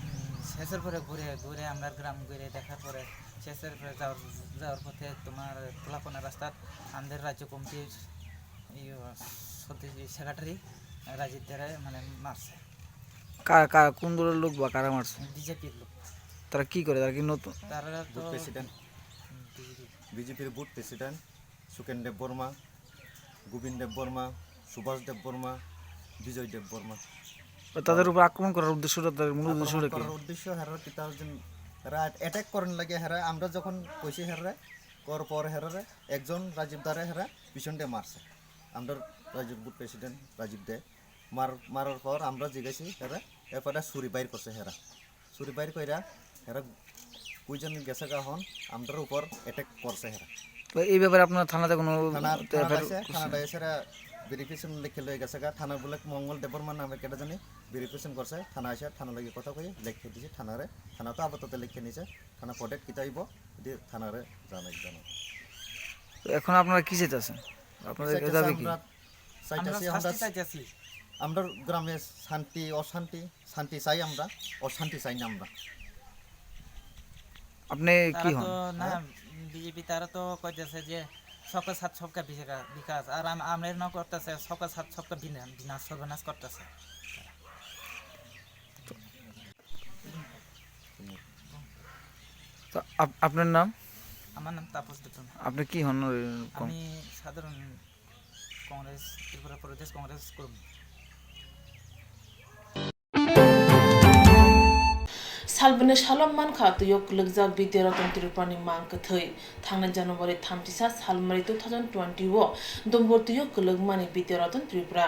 উম, শেষের পরে ঘুরে ঘুরে আমরা গ্রাম ঘুরে দেখার পরে শেষের পরে যাওয়ার, যাওয়ার পথে তোমার পোলাপনা রাস্তাত আমাদের রাজ্য কমিটির ইয়ে সদস্য সেক্রেটারি রাজীব দারে মানে মারছে। কা-, কা-, কোন দলের লোক বা কারা মারছে? বিজেপির লোক। তারা কি করে? তারা কি নতুন? তারা তো বুথ প্রেসিডেন্ট। বিজেপি। বিজেপির বুথ প্রেসিডেন্ট সুকেন দেব বর্মা, গোবিন্দ দেব বর্মা, সুভাষ দেব বর্মা, বিজয় দেব বর্মা। তাদের উপর আক্রমণ করার উদ্দেশ্যটা, তাদের মূল আক্রমণ উদ্দেশ্যটা কি? করার উদ্দেশ্য হেরার কিতা যে হেরা অ্যাটাক করার লাগে হেরা, আমরা যখন কইছি হেরারে, কর পর হেরারে একজন রাজীব দারে হেরা পিছন দিয়ে মারছে। আমরা রাজীব বুথ প্রেসিডেন্ট রাজীব দে মার-, মারার পর আমরা জিজ্ঞাসি হেরা, এরপরে ছুরি বাইর করছে হেরা। ছুরি বাইর কইরা হেরা কয়জন গেছে গা হন, আমরার উপর অ্যাটাক করছে হেরা। তো এই ব্যাপারে আপনারা থানাতে কোনো থানা, তো থানা এফআইআর আছে, করছেন? থানাতে এসে হেরা ভেরিফিকেশন লিখে লয়ে গেছে গা। থানা বলে মঙ্গল দেববর্মা নামে কেটে জানি ভেরিফিকেশন করছে। থানা এসে থানা লগে কথা কই লিখে দিছে থানারে। থানা তো আপাতত লিখে নিছে। থানা পডেট কিতা হইব, এটি থানারে জানাই জানাই। তো এখন আপনারা কি চাইতেছেন? আপনাদের কি চাইতেছে দাবি কি? আমরা চাইতেছি, আমরা আমরা শাস্তি চাইতেছি। আমরা গ্রামে শান্তি, অশান্তি, শান্তি চাই আমরা, অশান্তি চাই না আমরা। আপনি কি তারা হন? তো না, হ্যাঁ? বিজেপি তারা তো কইতেছে যে সবকা সাথ সবকা বিকা-, বিকাশ, আর আম-, আমরা না করতেছে সবকা সাথ সবকা বিনা-, বিনাশ সর্বনাশ করতেছে। তো আপ-, আপনার নাম? আমার নাম তাপস দেববর্মা। আপনি কি হন ওই কম-? আমি সাধারণ কংগ্রেস, ত্রিপুরা প্রদেশ কংগ্রেস কর্মী। Salbini salo mankha twio kwlwkjak Bidya Ratan Tripurani mang kwthwi. Thangnai January thamchisa salmari two thousand twenty o Dumbur twio kwlwkmani Bidya Ratan Tripura.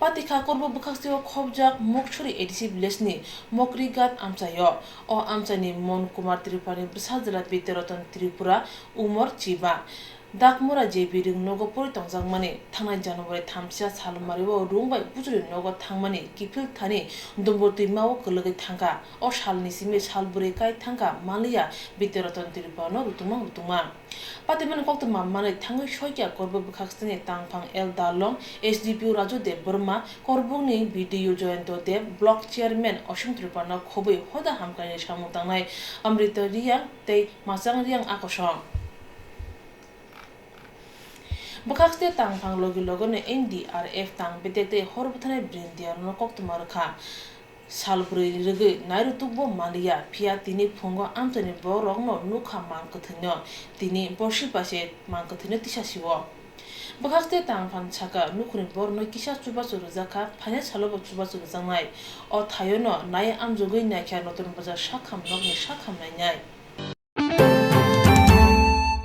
Patikha Korbo bwkhaksio khobjak Muksuri A D C village ni Mokrigat amchaio. O amchaini Mon Kumar Tripurani bwsa jwla Bidya Ratan Tripura umor chiba. Dakmura J B Ring nogo pori tongjakmani thangnai January thamchisa salmario rung bai bujuri nogo thangmani kiphil thani Dumbur twimao kwlwgwi thangkha. O salni simi salbwrwi kai thangkha manliya Bidya Ratan Tripurano rutungma rutungma. Patimani koktwma manwi thangwi soikya Korbo bwkhaksini tangphang L Dalong, S D P O Raju Debbarma, Korbokni B D O Jayanta Deb, Block Chairman Osim Tripurano khobwi hoda hamkrai samung tangnai Amrita Riyang tei Machang Riyang akosong. Bwkhaksini tangphang logi logino N D R F tang bedek tei hor bwtharnai brindiarokno koktwma rwkha. Salbwrwi rwgwi nairutukbo manliya, phiya tini phungo amchaini bororokno nukha mang kwthwino, tini borsi bai se mang kwthwino tisasio. Bwkhaksini tangphang saka nukhungni borokno kisa chubachu rwjakha, phainai salobo chubachu rwjaknai. O thaiono nai amjogwi naikha Notun Bazar sakham nokni sakham nainai.